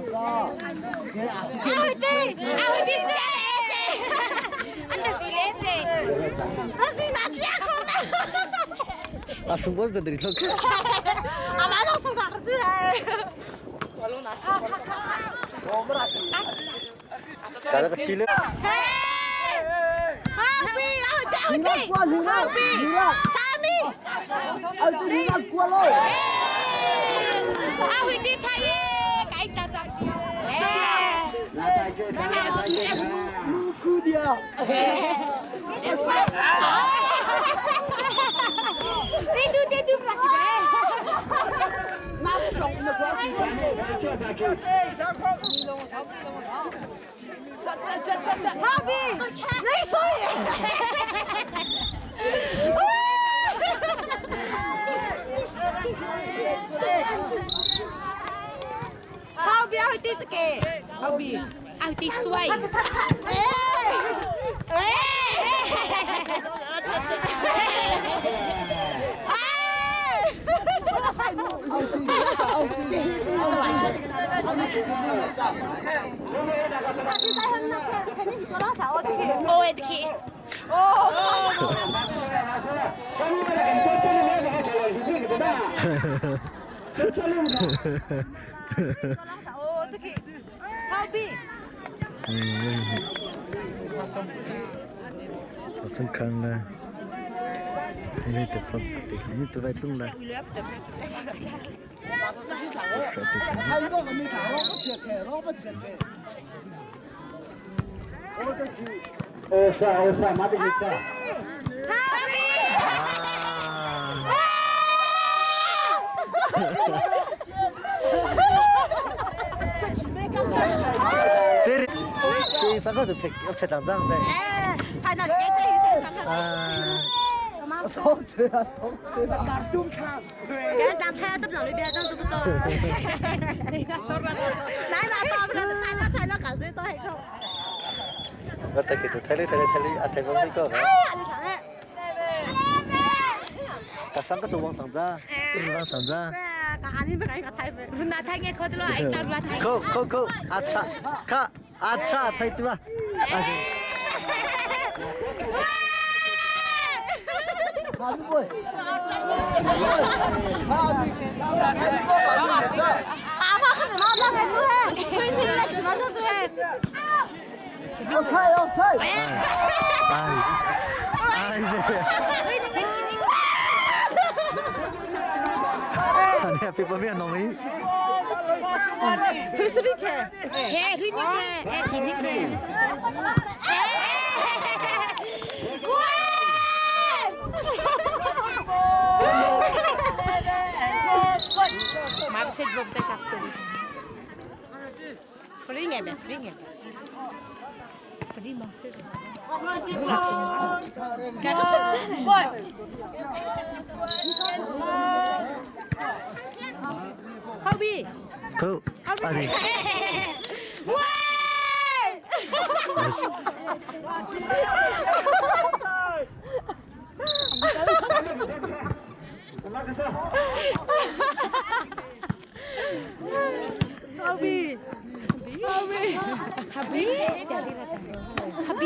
[SPEAKER 8] 个。
[SPEAKER 5] 阿辉弟，阿辉弟是来的，阿是来的，这是哪家伙的？
[SPEAKER 1] 啊，送我是在这里头。
[SPEAKER 5] 阿妈都送哪去了？
[SPEAKER 1] 搞那个气了。
[SPEAKER 5] 阿辉，阿辉，阿辉，阿辉，大米，
[SPEAKER 8] 阿弟，你过来。
[SPEAKER 4] 阿辉弟他耶，该打仗去。
[SPEAKER 8] 路苦的啊。
[SPEAKER 4] 这都这都不来。
[SPEAKER 8] 那不中，那关系。
[SPEAKER 5] 阿比，你说。阿比，阿辉弟这个，阿比，
[SPEAKER 4] 阿辉弟帅。
[SPEAKER 5] 哎，哎，哎。
[SPEAKER 4] 哦，这个。
[SPEAKER 5] 哦，这个，阿比。
[SPEAKER 1] 我真看了，你得不得，你得来动了。我说的。
[SPEAKER 6] Esa, esa, mati bisa.
[SPEAKER 1] 对，所以三个就拍拍两张在。
[SPEAKER 5] 哎，拍那别这一些
[SPEAKER 1] 啊。
[SPEAKER 8] 掏钱啊，掏钱啊！
[SPEAKER 5] 别当拍都不让你别当都不走。来来到不了，太了太了，搞水都还扣。
[SPEAKER 1] 我睇佢就睇你睇你睇你，啊睇我呢个。
[SPEAKER 5] 哎呀，你看嘞。
[SPEAKER 1] cả sáng có chỗ vòng sáng ra, tôi vòng sáng ra. Cô cô cô, acha, ka, acha, thấy chưa?
[SPEAKER 8] 要菜要菜！
[SPEAKER 1] 哎，哎，你别别弄你。
[SPEAKER 5] 黑水的看，
[SPEAKER 4] 黑水的看，哎，黑的看。Ma c'est bon peut-être absolu. Fringe me, fringe. Fringe.
[SPEAKER 5] 好比。
[SPEAKER 1] 好，阿弟。
[SPEAKER 5] 喂！好比，好比，
[SPEAKER 4] 好比，好比。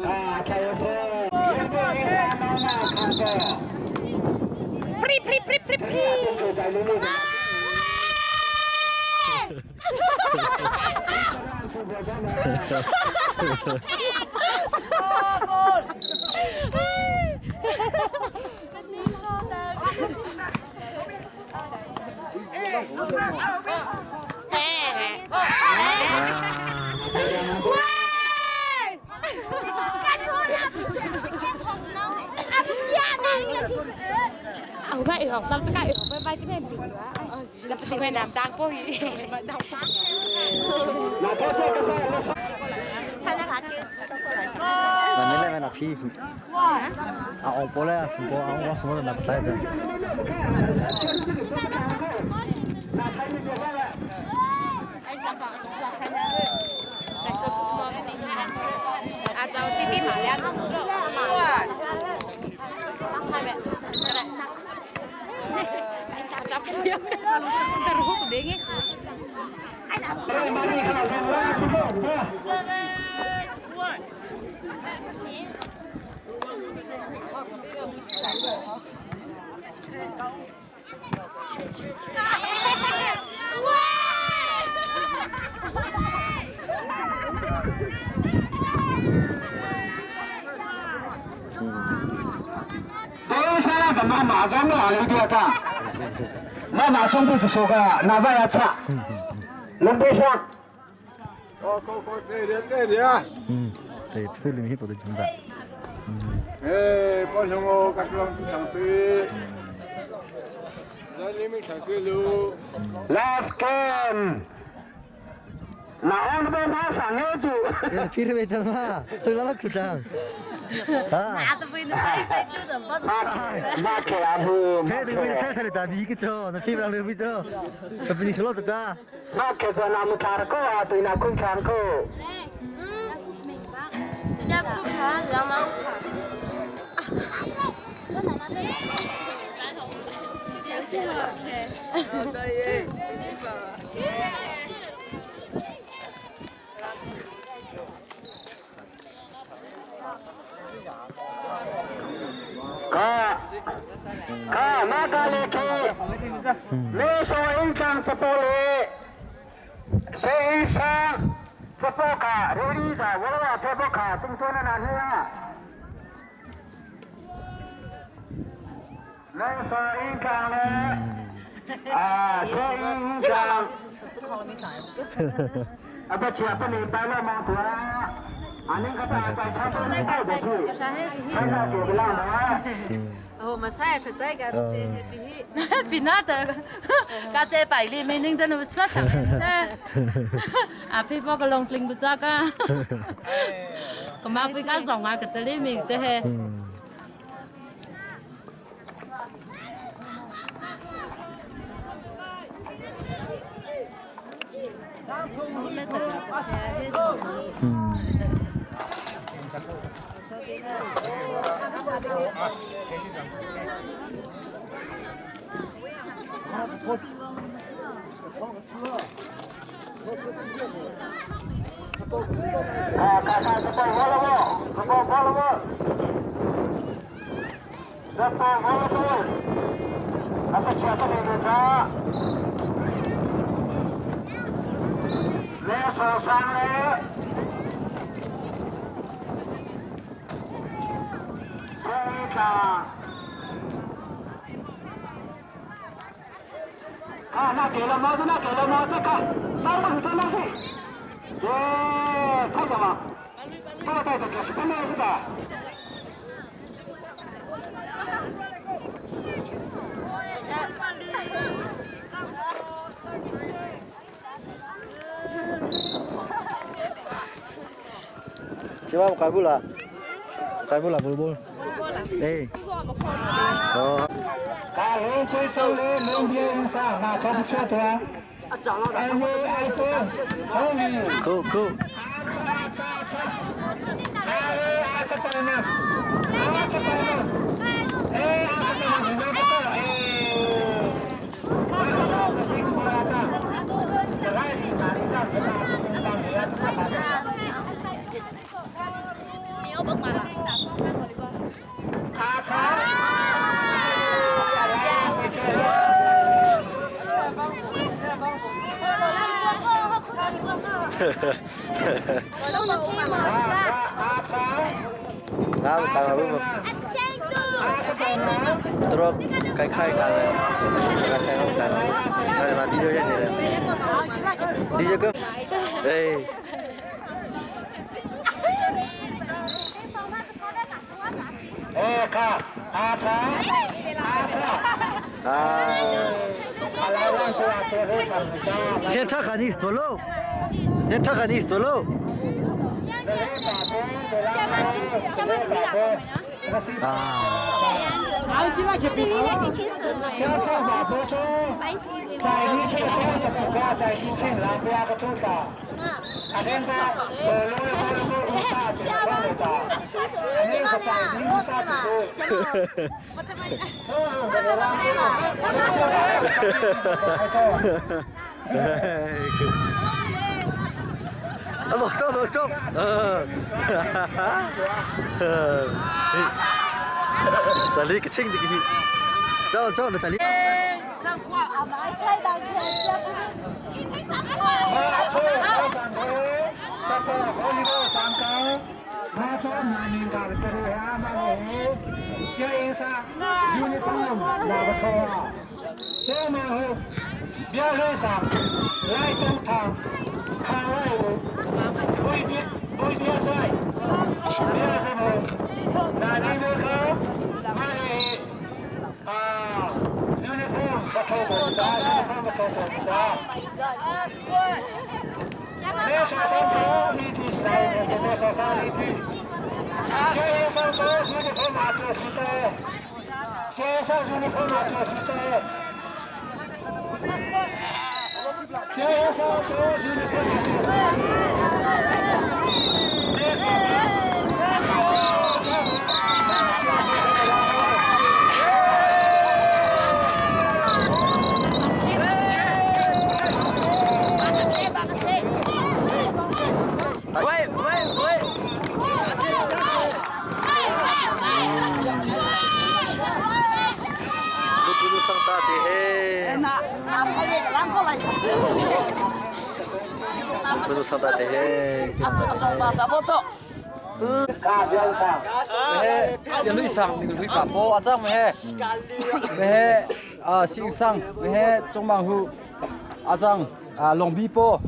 [SPEAKER 6] 啊，开始。
[SPEAKER 4] Pri pri.
[SPEAKER 1] 那你来买那皮？啊，我过来啊，我我什么都拿不带着。
[SPEAKER 7] 等一下，怎么马上哪里边唱？那马中不说个，那外要唱，能别上。
[SPEAKER 11] 哦，快快，对的对的。
[SPEAKER 1] 嗯，对，手里面不得真的。
[SPEAKER 11] 哎，帮上我，赶紧上去。来，你们唱歌喽。
[SPEAKER 7] Left game。那我们马上要做。
[SPEAKER 1] 피를 했잖아. 얼마나 크다. 아. 배도 위에 탈탈 자 미그죠. 나 피부랑 르비죠. 나 분이 흘러도 자.
[SPEAKER 7] 那可是那么卡过啊，对那困卡过。 ကကမကလေးခေမေဆိုအင်ကန်စပေါ်လေစေအင်ဆာစပေါ်ကရေရီကဝရဖေဘခတုံတုံနာနေယာမေဆိုအင်ကန်လေအာစေအင်ကန်အဘချာပနေပါလာမောင်ကွာအနင်ကတာပါချာပနေတော့ဘူးအဲ့ဒါကိုလာနော်
[SPEAKER 9] 我们三是这个，比那的，刚才百里没领的那么吃上的，啊，皮包个龙领不着个，我妈不敢送啊，个得里面的嘿。
[SPEAKER 7] 啊，看看这包完了不？这包完了不？这包完了不？那个钱不能给来说上来，这个，啊，那给了帽子，那给了帽子，看，那我是那是，这看什么？这带的这是什么是吧？
[SPEAKER 1] 希望开不了，开不了，不不。哎。哦。
[SPEAKER 7] 大龙推手嘞，龙边上那可不缺多。爱会爱做，聪明。
[SPEAKER 1] Go go。Terus kai kai kai kai kai kai kai mà đi chơi này đi chơi cơ ê 先查看你是多喽，先查看你是多喽。啊。啊，不中不中，这里个轻的个，走走的这里。
[SPEAKER 6] 喂喂喂！
[SPEAKER 1] 不是上大的嘿。
[SPEAKER 6] He, ya lui sang mi lui pa po a chang he. He a sing sang he chong mang hu a chang a long bi po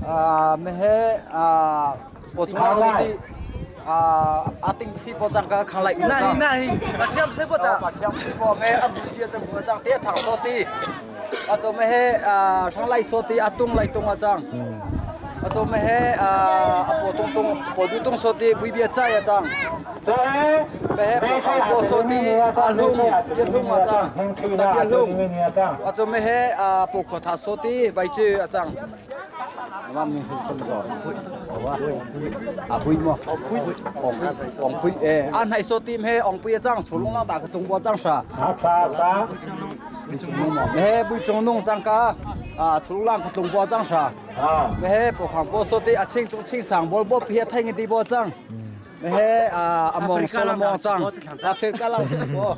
[SPEAKER 6] a me he a po chung a si a a ting si po chang ka khang lai
[SPEAKER 8] Na hi na hi. Bà thiam se po ta.
[SPEAKER 6] Pa thiam si po me a bu dia se bu chang te thang so ti a cho me he a sang lai so ti a tung lai tung a chang a cho me he a a po tung tung po du tung so ti bui bia chai a chang me he po khang po so ti a lung bia lung a chang sa bia lung a cho me he a po kho tha so ti vai chu a chang mà mình không giỏi à bui mà ông ông bui ê anh hay số tim he ông bui chang chú lông lang打个中国张啥mẹ bui中农张cả à chú lông lang cái中国张啥mẹ bộ khoảng bộ số tí à青中青上bộ bộ phía thay người đi bộ张mẹ à à mong số là mong张à phía cả lang bộ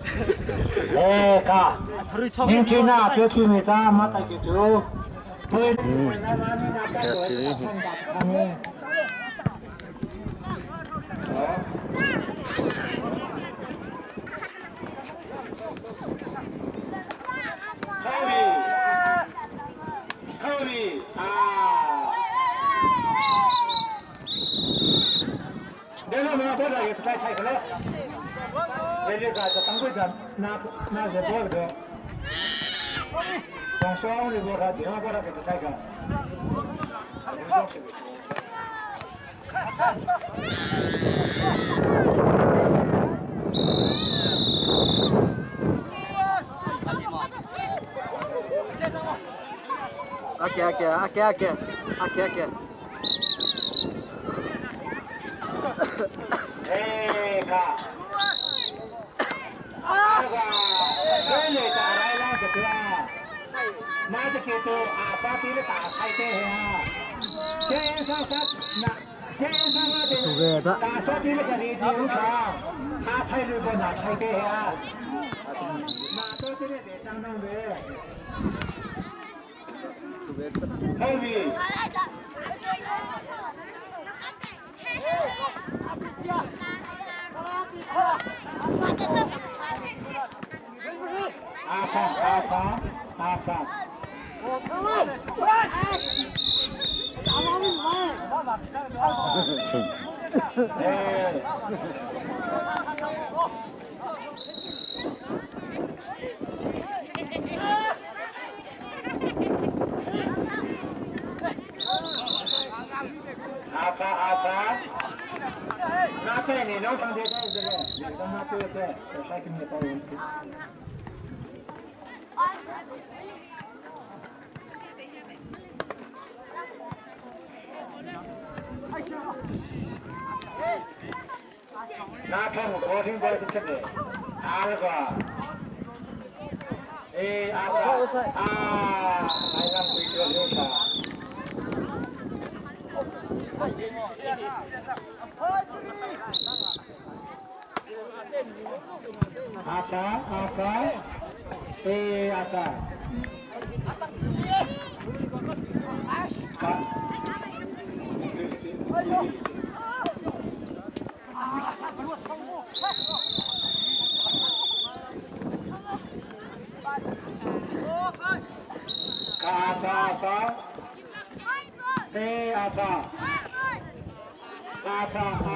[SPEAKER 1] 阿杰阿杰阿杰阿杰阿杰阿杰。
[SPEAKER 7] Heavy. Acha, acha, acha. Hey. 阿查阿查，那对你农场的对这个，那对对，小给你包问题。那看我国庆在是这个，阿那个，哎阿查啊，来让贵州留下。阿查阿查，哎阿查。阿查阿查，哎阿查，阿查啊。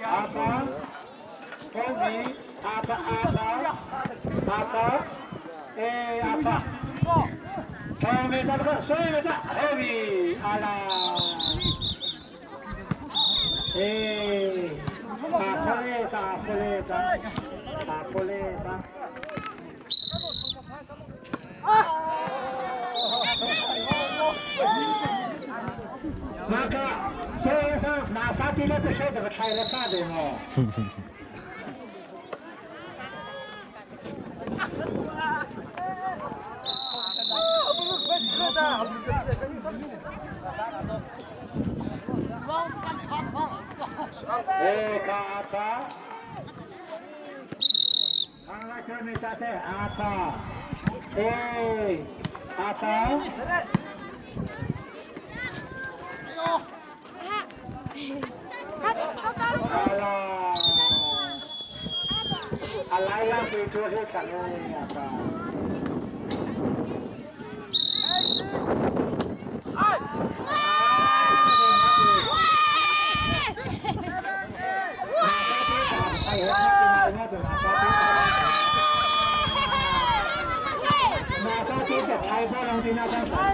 [SPEAKER 7] 阿查，恭喜阿查阿查阿查，哎阿查，开没在这个，谁没在？黑比阿拉，哎，打破嘞，打破嘞，打，打破嘞，打。那个，先生，拿啥地了？这谁这个拆了啥的么？哎，阿查，刚来这没啥事，阿查，哎，阿查。阿拉，阿来啦，贵州是啥个阿查？马上接着开波龙的那张床，沙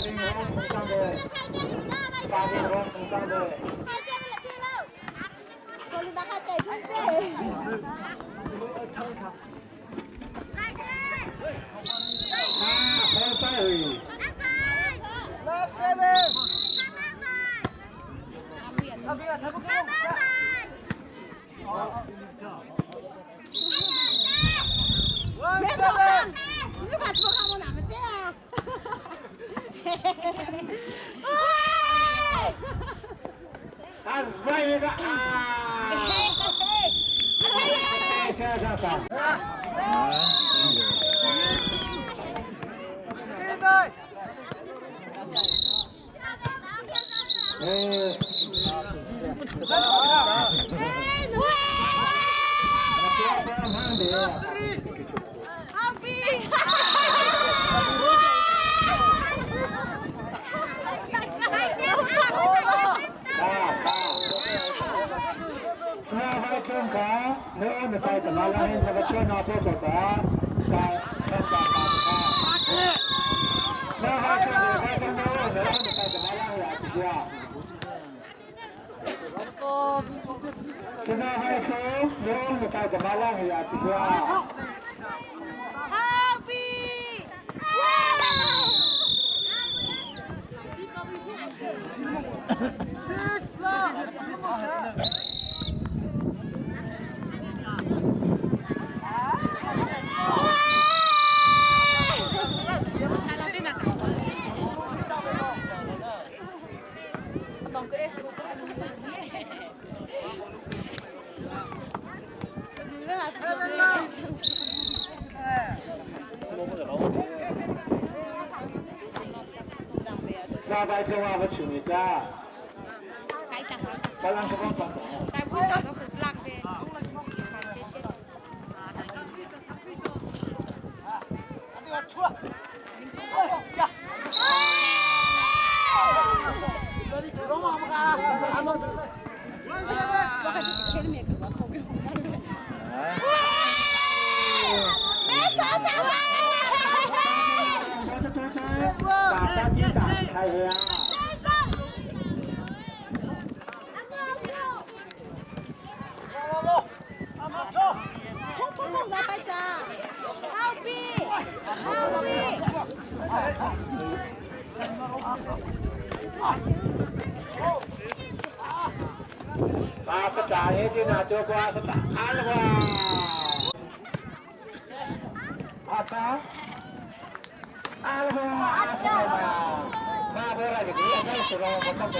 [SPEAKER 7] 丁龙上的，沙丁龙上的。啊，好在位。
[SPEAKER 5] 没手上，你就看这看我哪么的啊？喂！
[SPEAKER 7] 啊，外面个啊！下下下。哎。下摆中啊，我请你家。打三击打开呀！八十打一进啊，就八十打，阿了哇！阿张，阿了哇，阿什么嘛？那不来个，你那是了，我看着。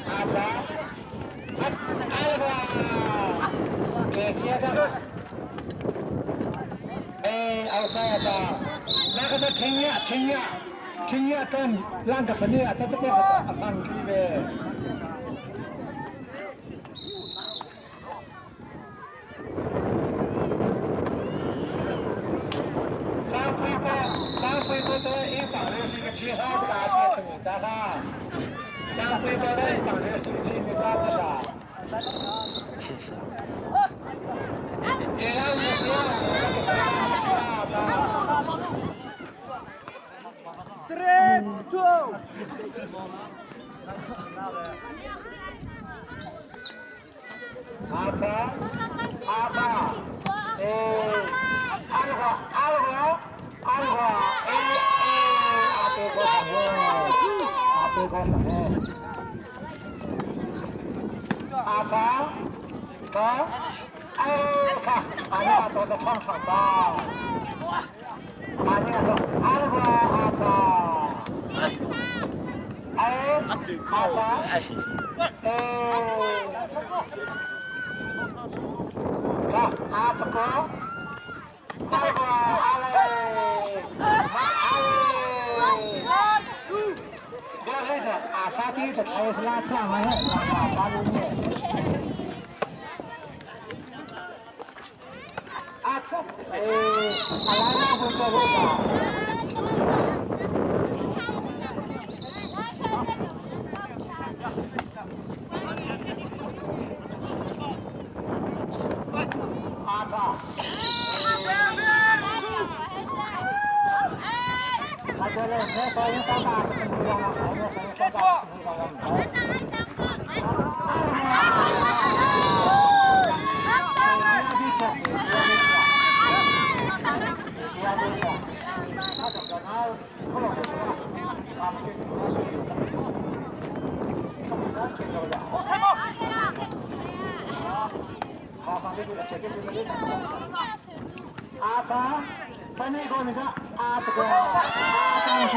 [SPEAKER 7] 阿三，阿阿了哇！别别个，哎，阿三阿张，那个是停呀停呀停呀，等两个朋友啊，他这边阿三去呗。阿超，阿超，哎，阿个，阿个，阿个，哎哎，阿对个什么？阿对个什么？阿超，哥，哎，看，阿那做个长长的，阿那个，阿个阿超，哎，阿超，哎。阿这个，阿个阿嘞，阿嘞，别黑着，阿沙地的开始拉车嘛，阿阿阿这，哎，阿来那不这个。阿超，阿这嘞，那三三大，这个，阿超，翻那个那个阿这个阿张叔，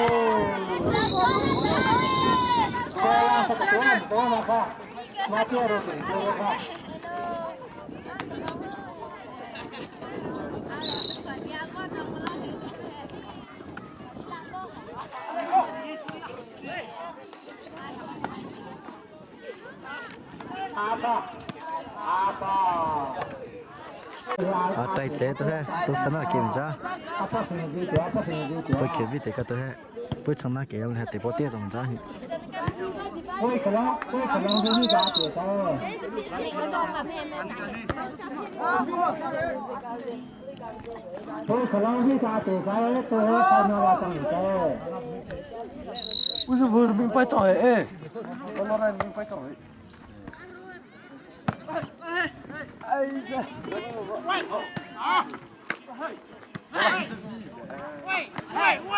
[SPEAKER 7] 这样是多多嘛看，马铁路对这个看。阿超，阿超。
[SPEAKER 1] À tay tế tôi he, tôi sana kiếm ra. Tôi kiếm vi tế cái tôi he, tôi chẳng na kiếm là tế bao tiền trong ra.
[SPEAKER 7] 会可能会可能是你家姐的。会可能你家姐在，都会看到我长的。
[SPEAKER 8] 不是不是明白长哎，我老板明白长哎。哎呀！
[SPEAKER 3] 啊！喂喂喂！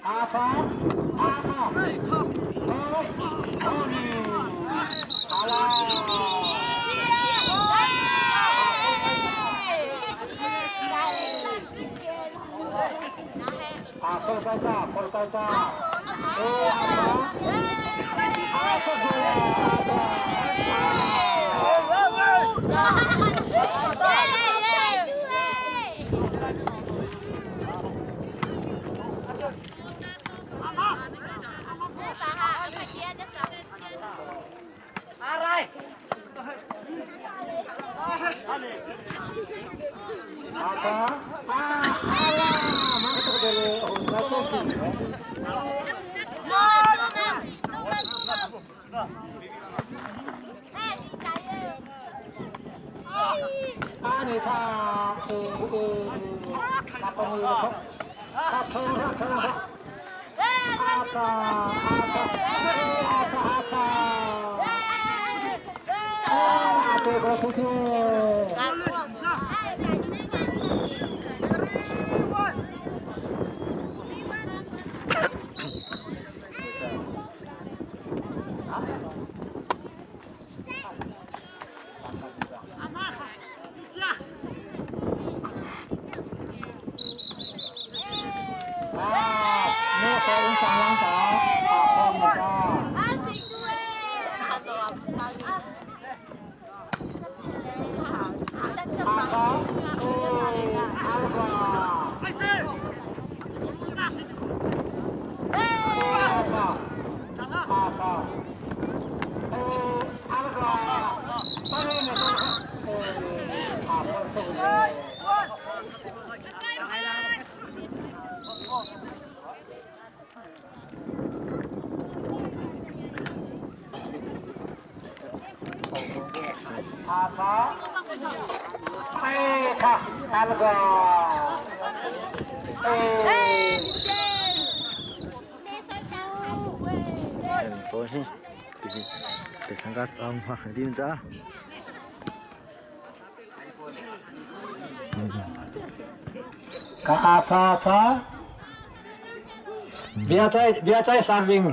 [SPEAKER 7] 阿超，阿超，好，好啦。啊，过来家，过来家，哎，阿超，阿超过来，阿超。
[SPEAKER 2] Ka a cha cha. Bia chai bia chai serving.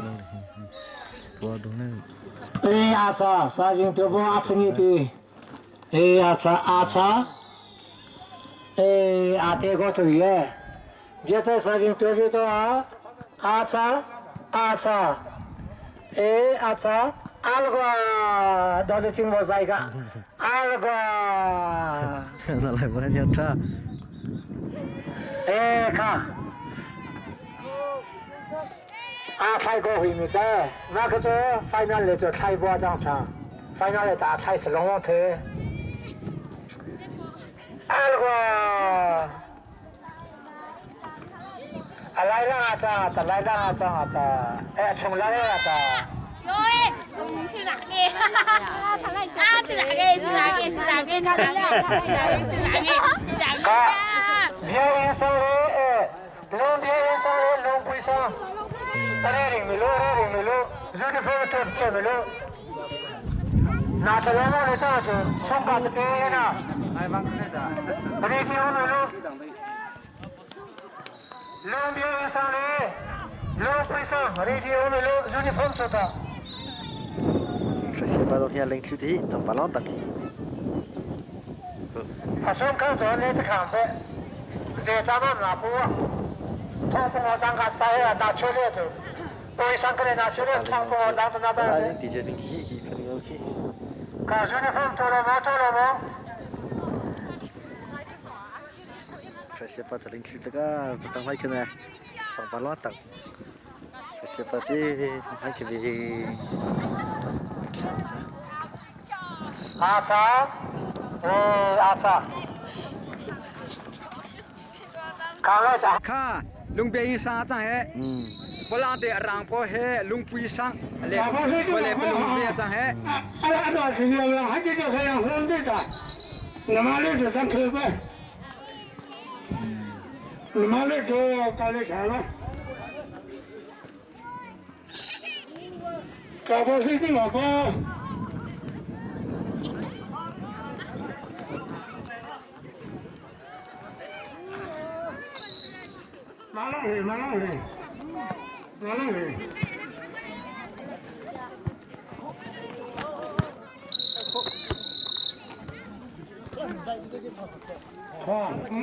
[SPEAKER 2] E a cha serving te bo a chingi ti. E a cha a cha. E a te go tu ye. Bia chai serving te vi to a a cha a cha. E a cha alga dole ching bo zai ga. Alga.
[SPEAKER 1] Na lai ba nyang cha.
[SPEAKER 2] E kha. A thlai ko hui mi te. Na ka chu final le chu thlai bua chang cha. Final le ta thlai salong the. Alga. A lai lang a ta, ta lai lang a ta ta. E a chung lai a ta. Ka bia in sang le e lung bia in sang le lung pui sang. Re ring mi lu re ring mi lu uniform to che mi lu. Na ta lo le ta chu song ka te pe na.
[SPEAKER 1] Ai bang kne da.
[SPEAKER 2] Re ti u lu. Lung bia in sang le lung pui sang re ti u lu uniform to ta.
[SPEAKER 1] Se pa do kia leng thu ti chong pa lon tak.
[SPEAKER 2] 他孙康昨天是看呗，这咱们那不，通风我当个大呀打球的头，我上个来拿球的通风我当着那
[SPEAKER 1] La di je bing hi hi fa ni ki.
[SPEAKER 2] 告诉你风走了没走了没？
[SPEAKER 1] Se pa cha leng thu ta ka tang hai kne chong pa lon tak. Se pa chi hai ke bi.
[SPEAKER 2] 阿查，哎阿查，看来咋？
[SPEAKER 6] Kha lungbe in sang chang he. Bola te rang po he lungpui sang le bole lungpe chang he.
[SPEAKER 2] 阿阿段时间了，还这个还要红队的，你妈那是咱可呗，你妈那就搞点钱了。搞不是你老婆。马浪水，马浪水，马浪水。啊，嗯。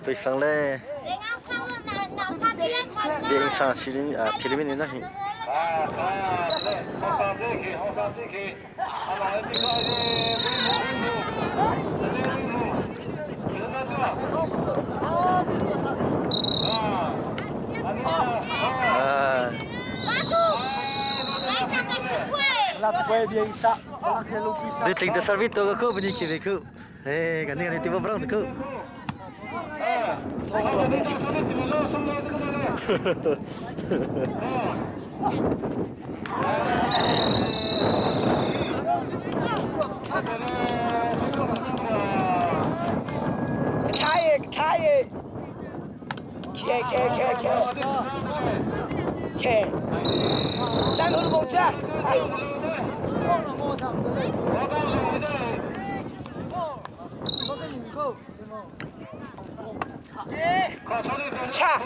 [SPEAKER 1] Pui sang le. Bia sang silim a philimin ni na hi.
[SPEAKER 7] 好上这去，好上这去，阿老这个的，威猛威猛，威猛，啊，
[SPEAKER 1] Ah. Ditling te service to ka khu bunyi khi ve khu. Hey, kan ni kan ti brang khu.
[SPEAKER 6] Khai khai K K K K K 三头的猛子。恰。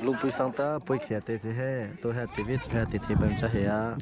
[SPEAKER 1] Lungpui sang ta poi khia te te he to he te vi he te the bam cha he a.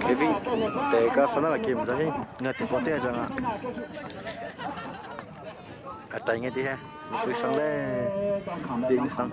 [SPEAKER 1] Kevin te ka fana la kim za hi nga te pote janga a tai nge ti he. Pui sang le ding sang.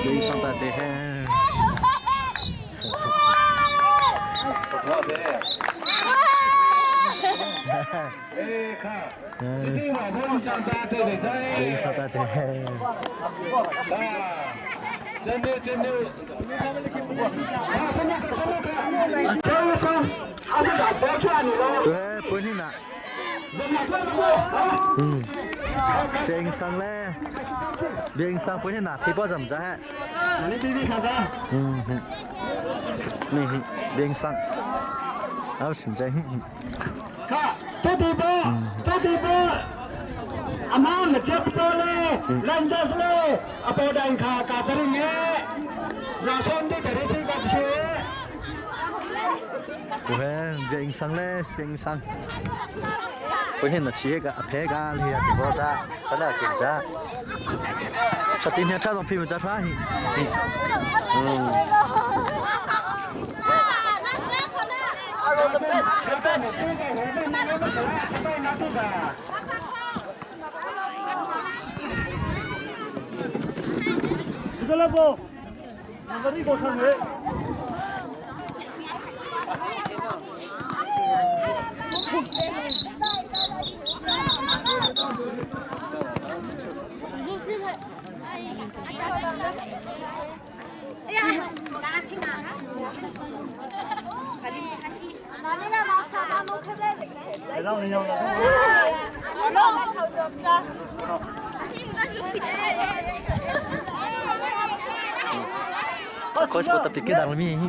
[SPEAKER 1] Ding sang ta te he. Ding sang ta te he. Tuhe pun hi na. Seng sang le. Ding sang pun hi na phi po zam cha he. Ni hi ding sang. Ao sim chai.
[SPEAKER 2] Ama ngechep le lanjas le apodan kha ka charing e jason di beri thil ka che
[SPEAKER 1] Tuhe ding sang le seng sang. Pun hi na chi ka aphe ka li a ti bo ta. Ta na kim cha. Sa tin hi cha dong phi ma cha tha hi. Coach po tapi ke dang mi hi.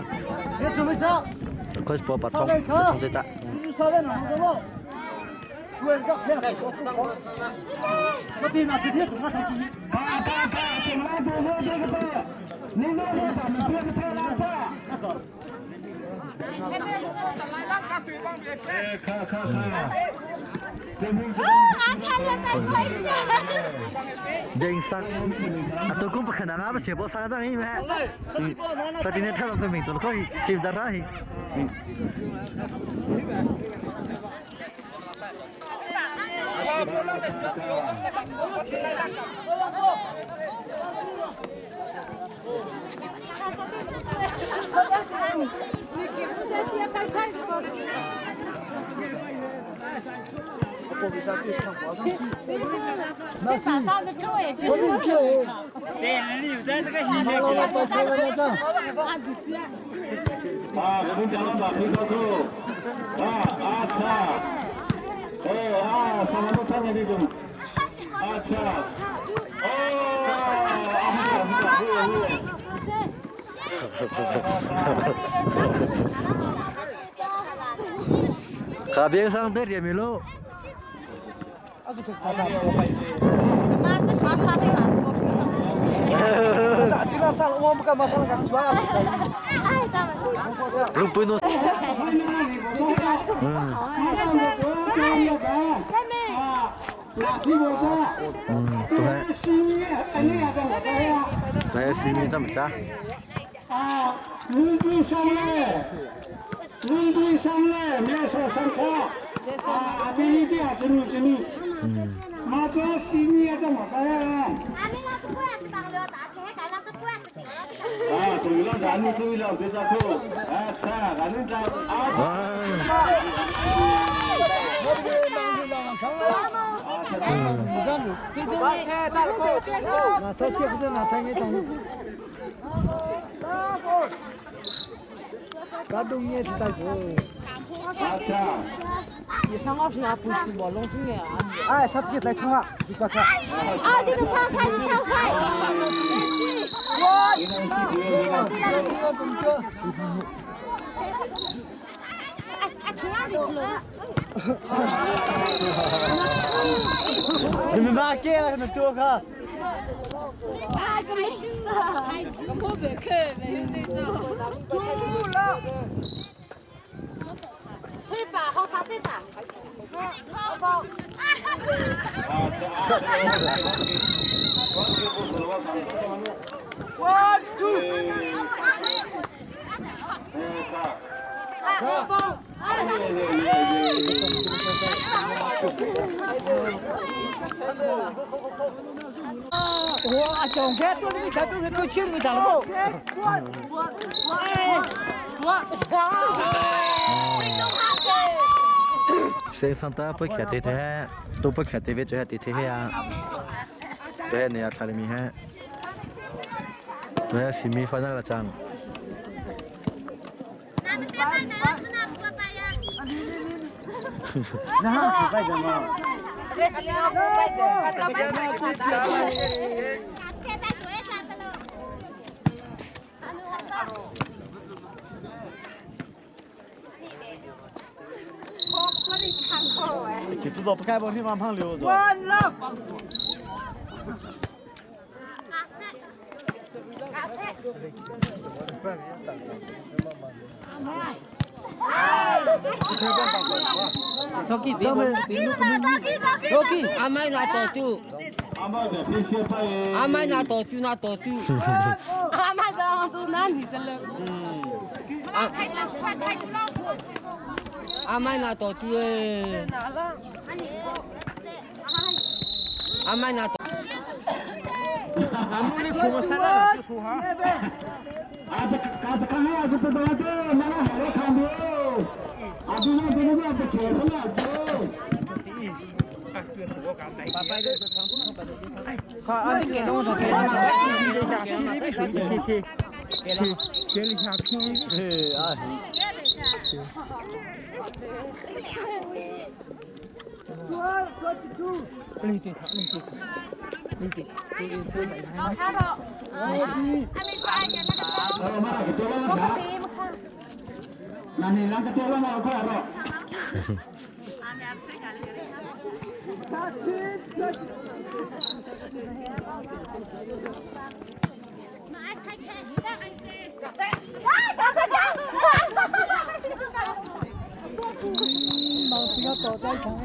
[SPEAKER 1] Coach po pathong pathong chai ta. Ding sang. A tu kum pakhat na ba se bo sang jang hi me. Sa tin tha dong phim tu ko hi phim da ra hi. Ka biang sang te riam lo. Lungpui nu. Tu simi cham cha.
[SPEAKER 2] Lungpui sang le lungpui sang le me so sang kha a bini ti a chunu chunu ma cho simi a chang cha
[SPEAKER 7] Ah, tu lang gan tu lang tu cha thu. Ah, cha gan ni cha. Ah.
[SPEAKER 6] 哎，下次来冲啊！你过去。
[SPEAKER 5] 啊，这个上海，你上海。
[SPEAKER 6] 我。
[SPEAKER 5] 哎，冲哪里去了？
[SPEAKER 8] 你们妈给了那多个。
[SPEAKER 5] 哎，个没劲了。
[SPEAKER 10] 我别去，没有那种。
[SPEAKER 6] 住了。
[SPEAKER 5] 吹吧，好啥子的？好不？
[SPEAKER 6] One two. 哇，总开都你看都都去你讲了够。我我我
[SPEAKER 1] Sen santa pa khate the to pa khate ve cho te the ya. To ne ya thale mi ha. To ya semi final la chang.
[SPEAKER 8] 那拜的嘛。这不早不开包，你往旁溜着。
[SPEAKER 6] 完了。
[SPEAKER 12] 저기 저기 아마이 나 도주 아마이 나 도주 나 도주
[SPEAKER 5] 阿妈的都哪里的了？
[SPEAKER 12] 아마이 나 도주 아마이 나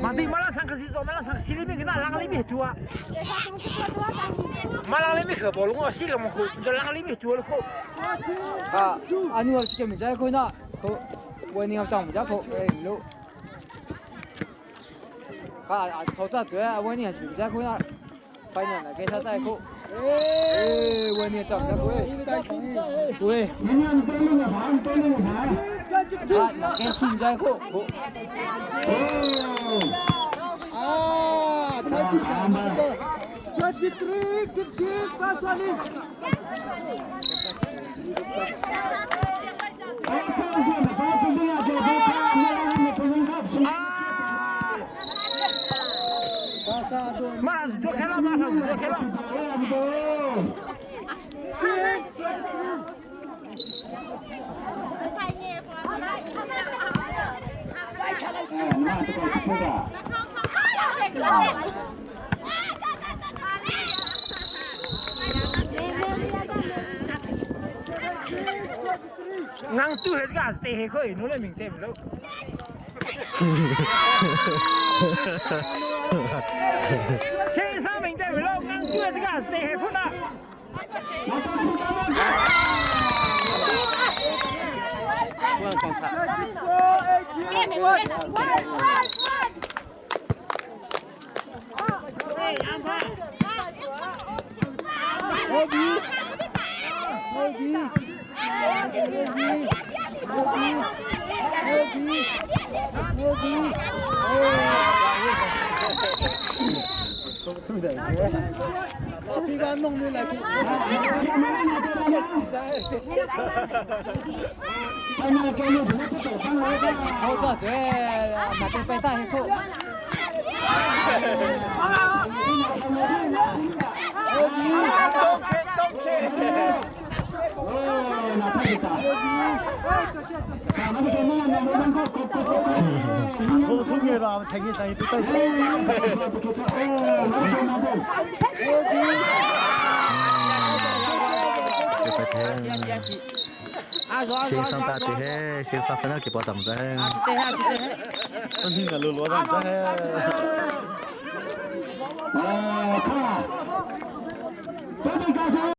[SPEAKER 8] 马丁马拉上可是做马拉上西里面给那啷个里面多啊？马啷里面可不，我西里面可，就啷个里面多了可。
[SPEAKER 6] 啊，阿努尔这个名字可以呐，可我你要讲不讲可？哎，路。啊啊，头扎嘴啊，我你还是不讲可以呐？反正呢，给他带可。哎，我你讲不讲可？对。啊，那给孙在可可。
[SPEAKER 11] 啊，23, 15, pasali.
[SPEAKER 8] 马上多开了，马上多开了。
[SPEAKER 3] Ngang tu he ka te he khoi no le ming te lo. 先生明在路，硬对这个地下困啦。
[SPEAKER 1] 先生打的嘿，先生分了给包怎么着？
[SPEAKER 2] 哦，看，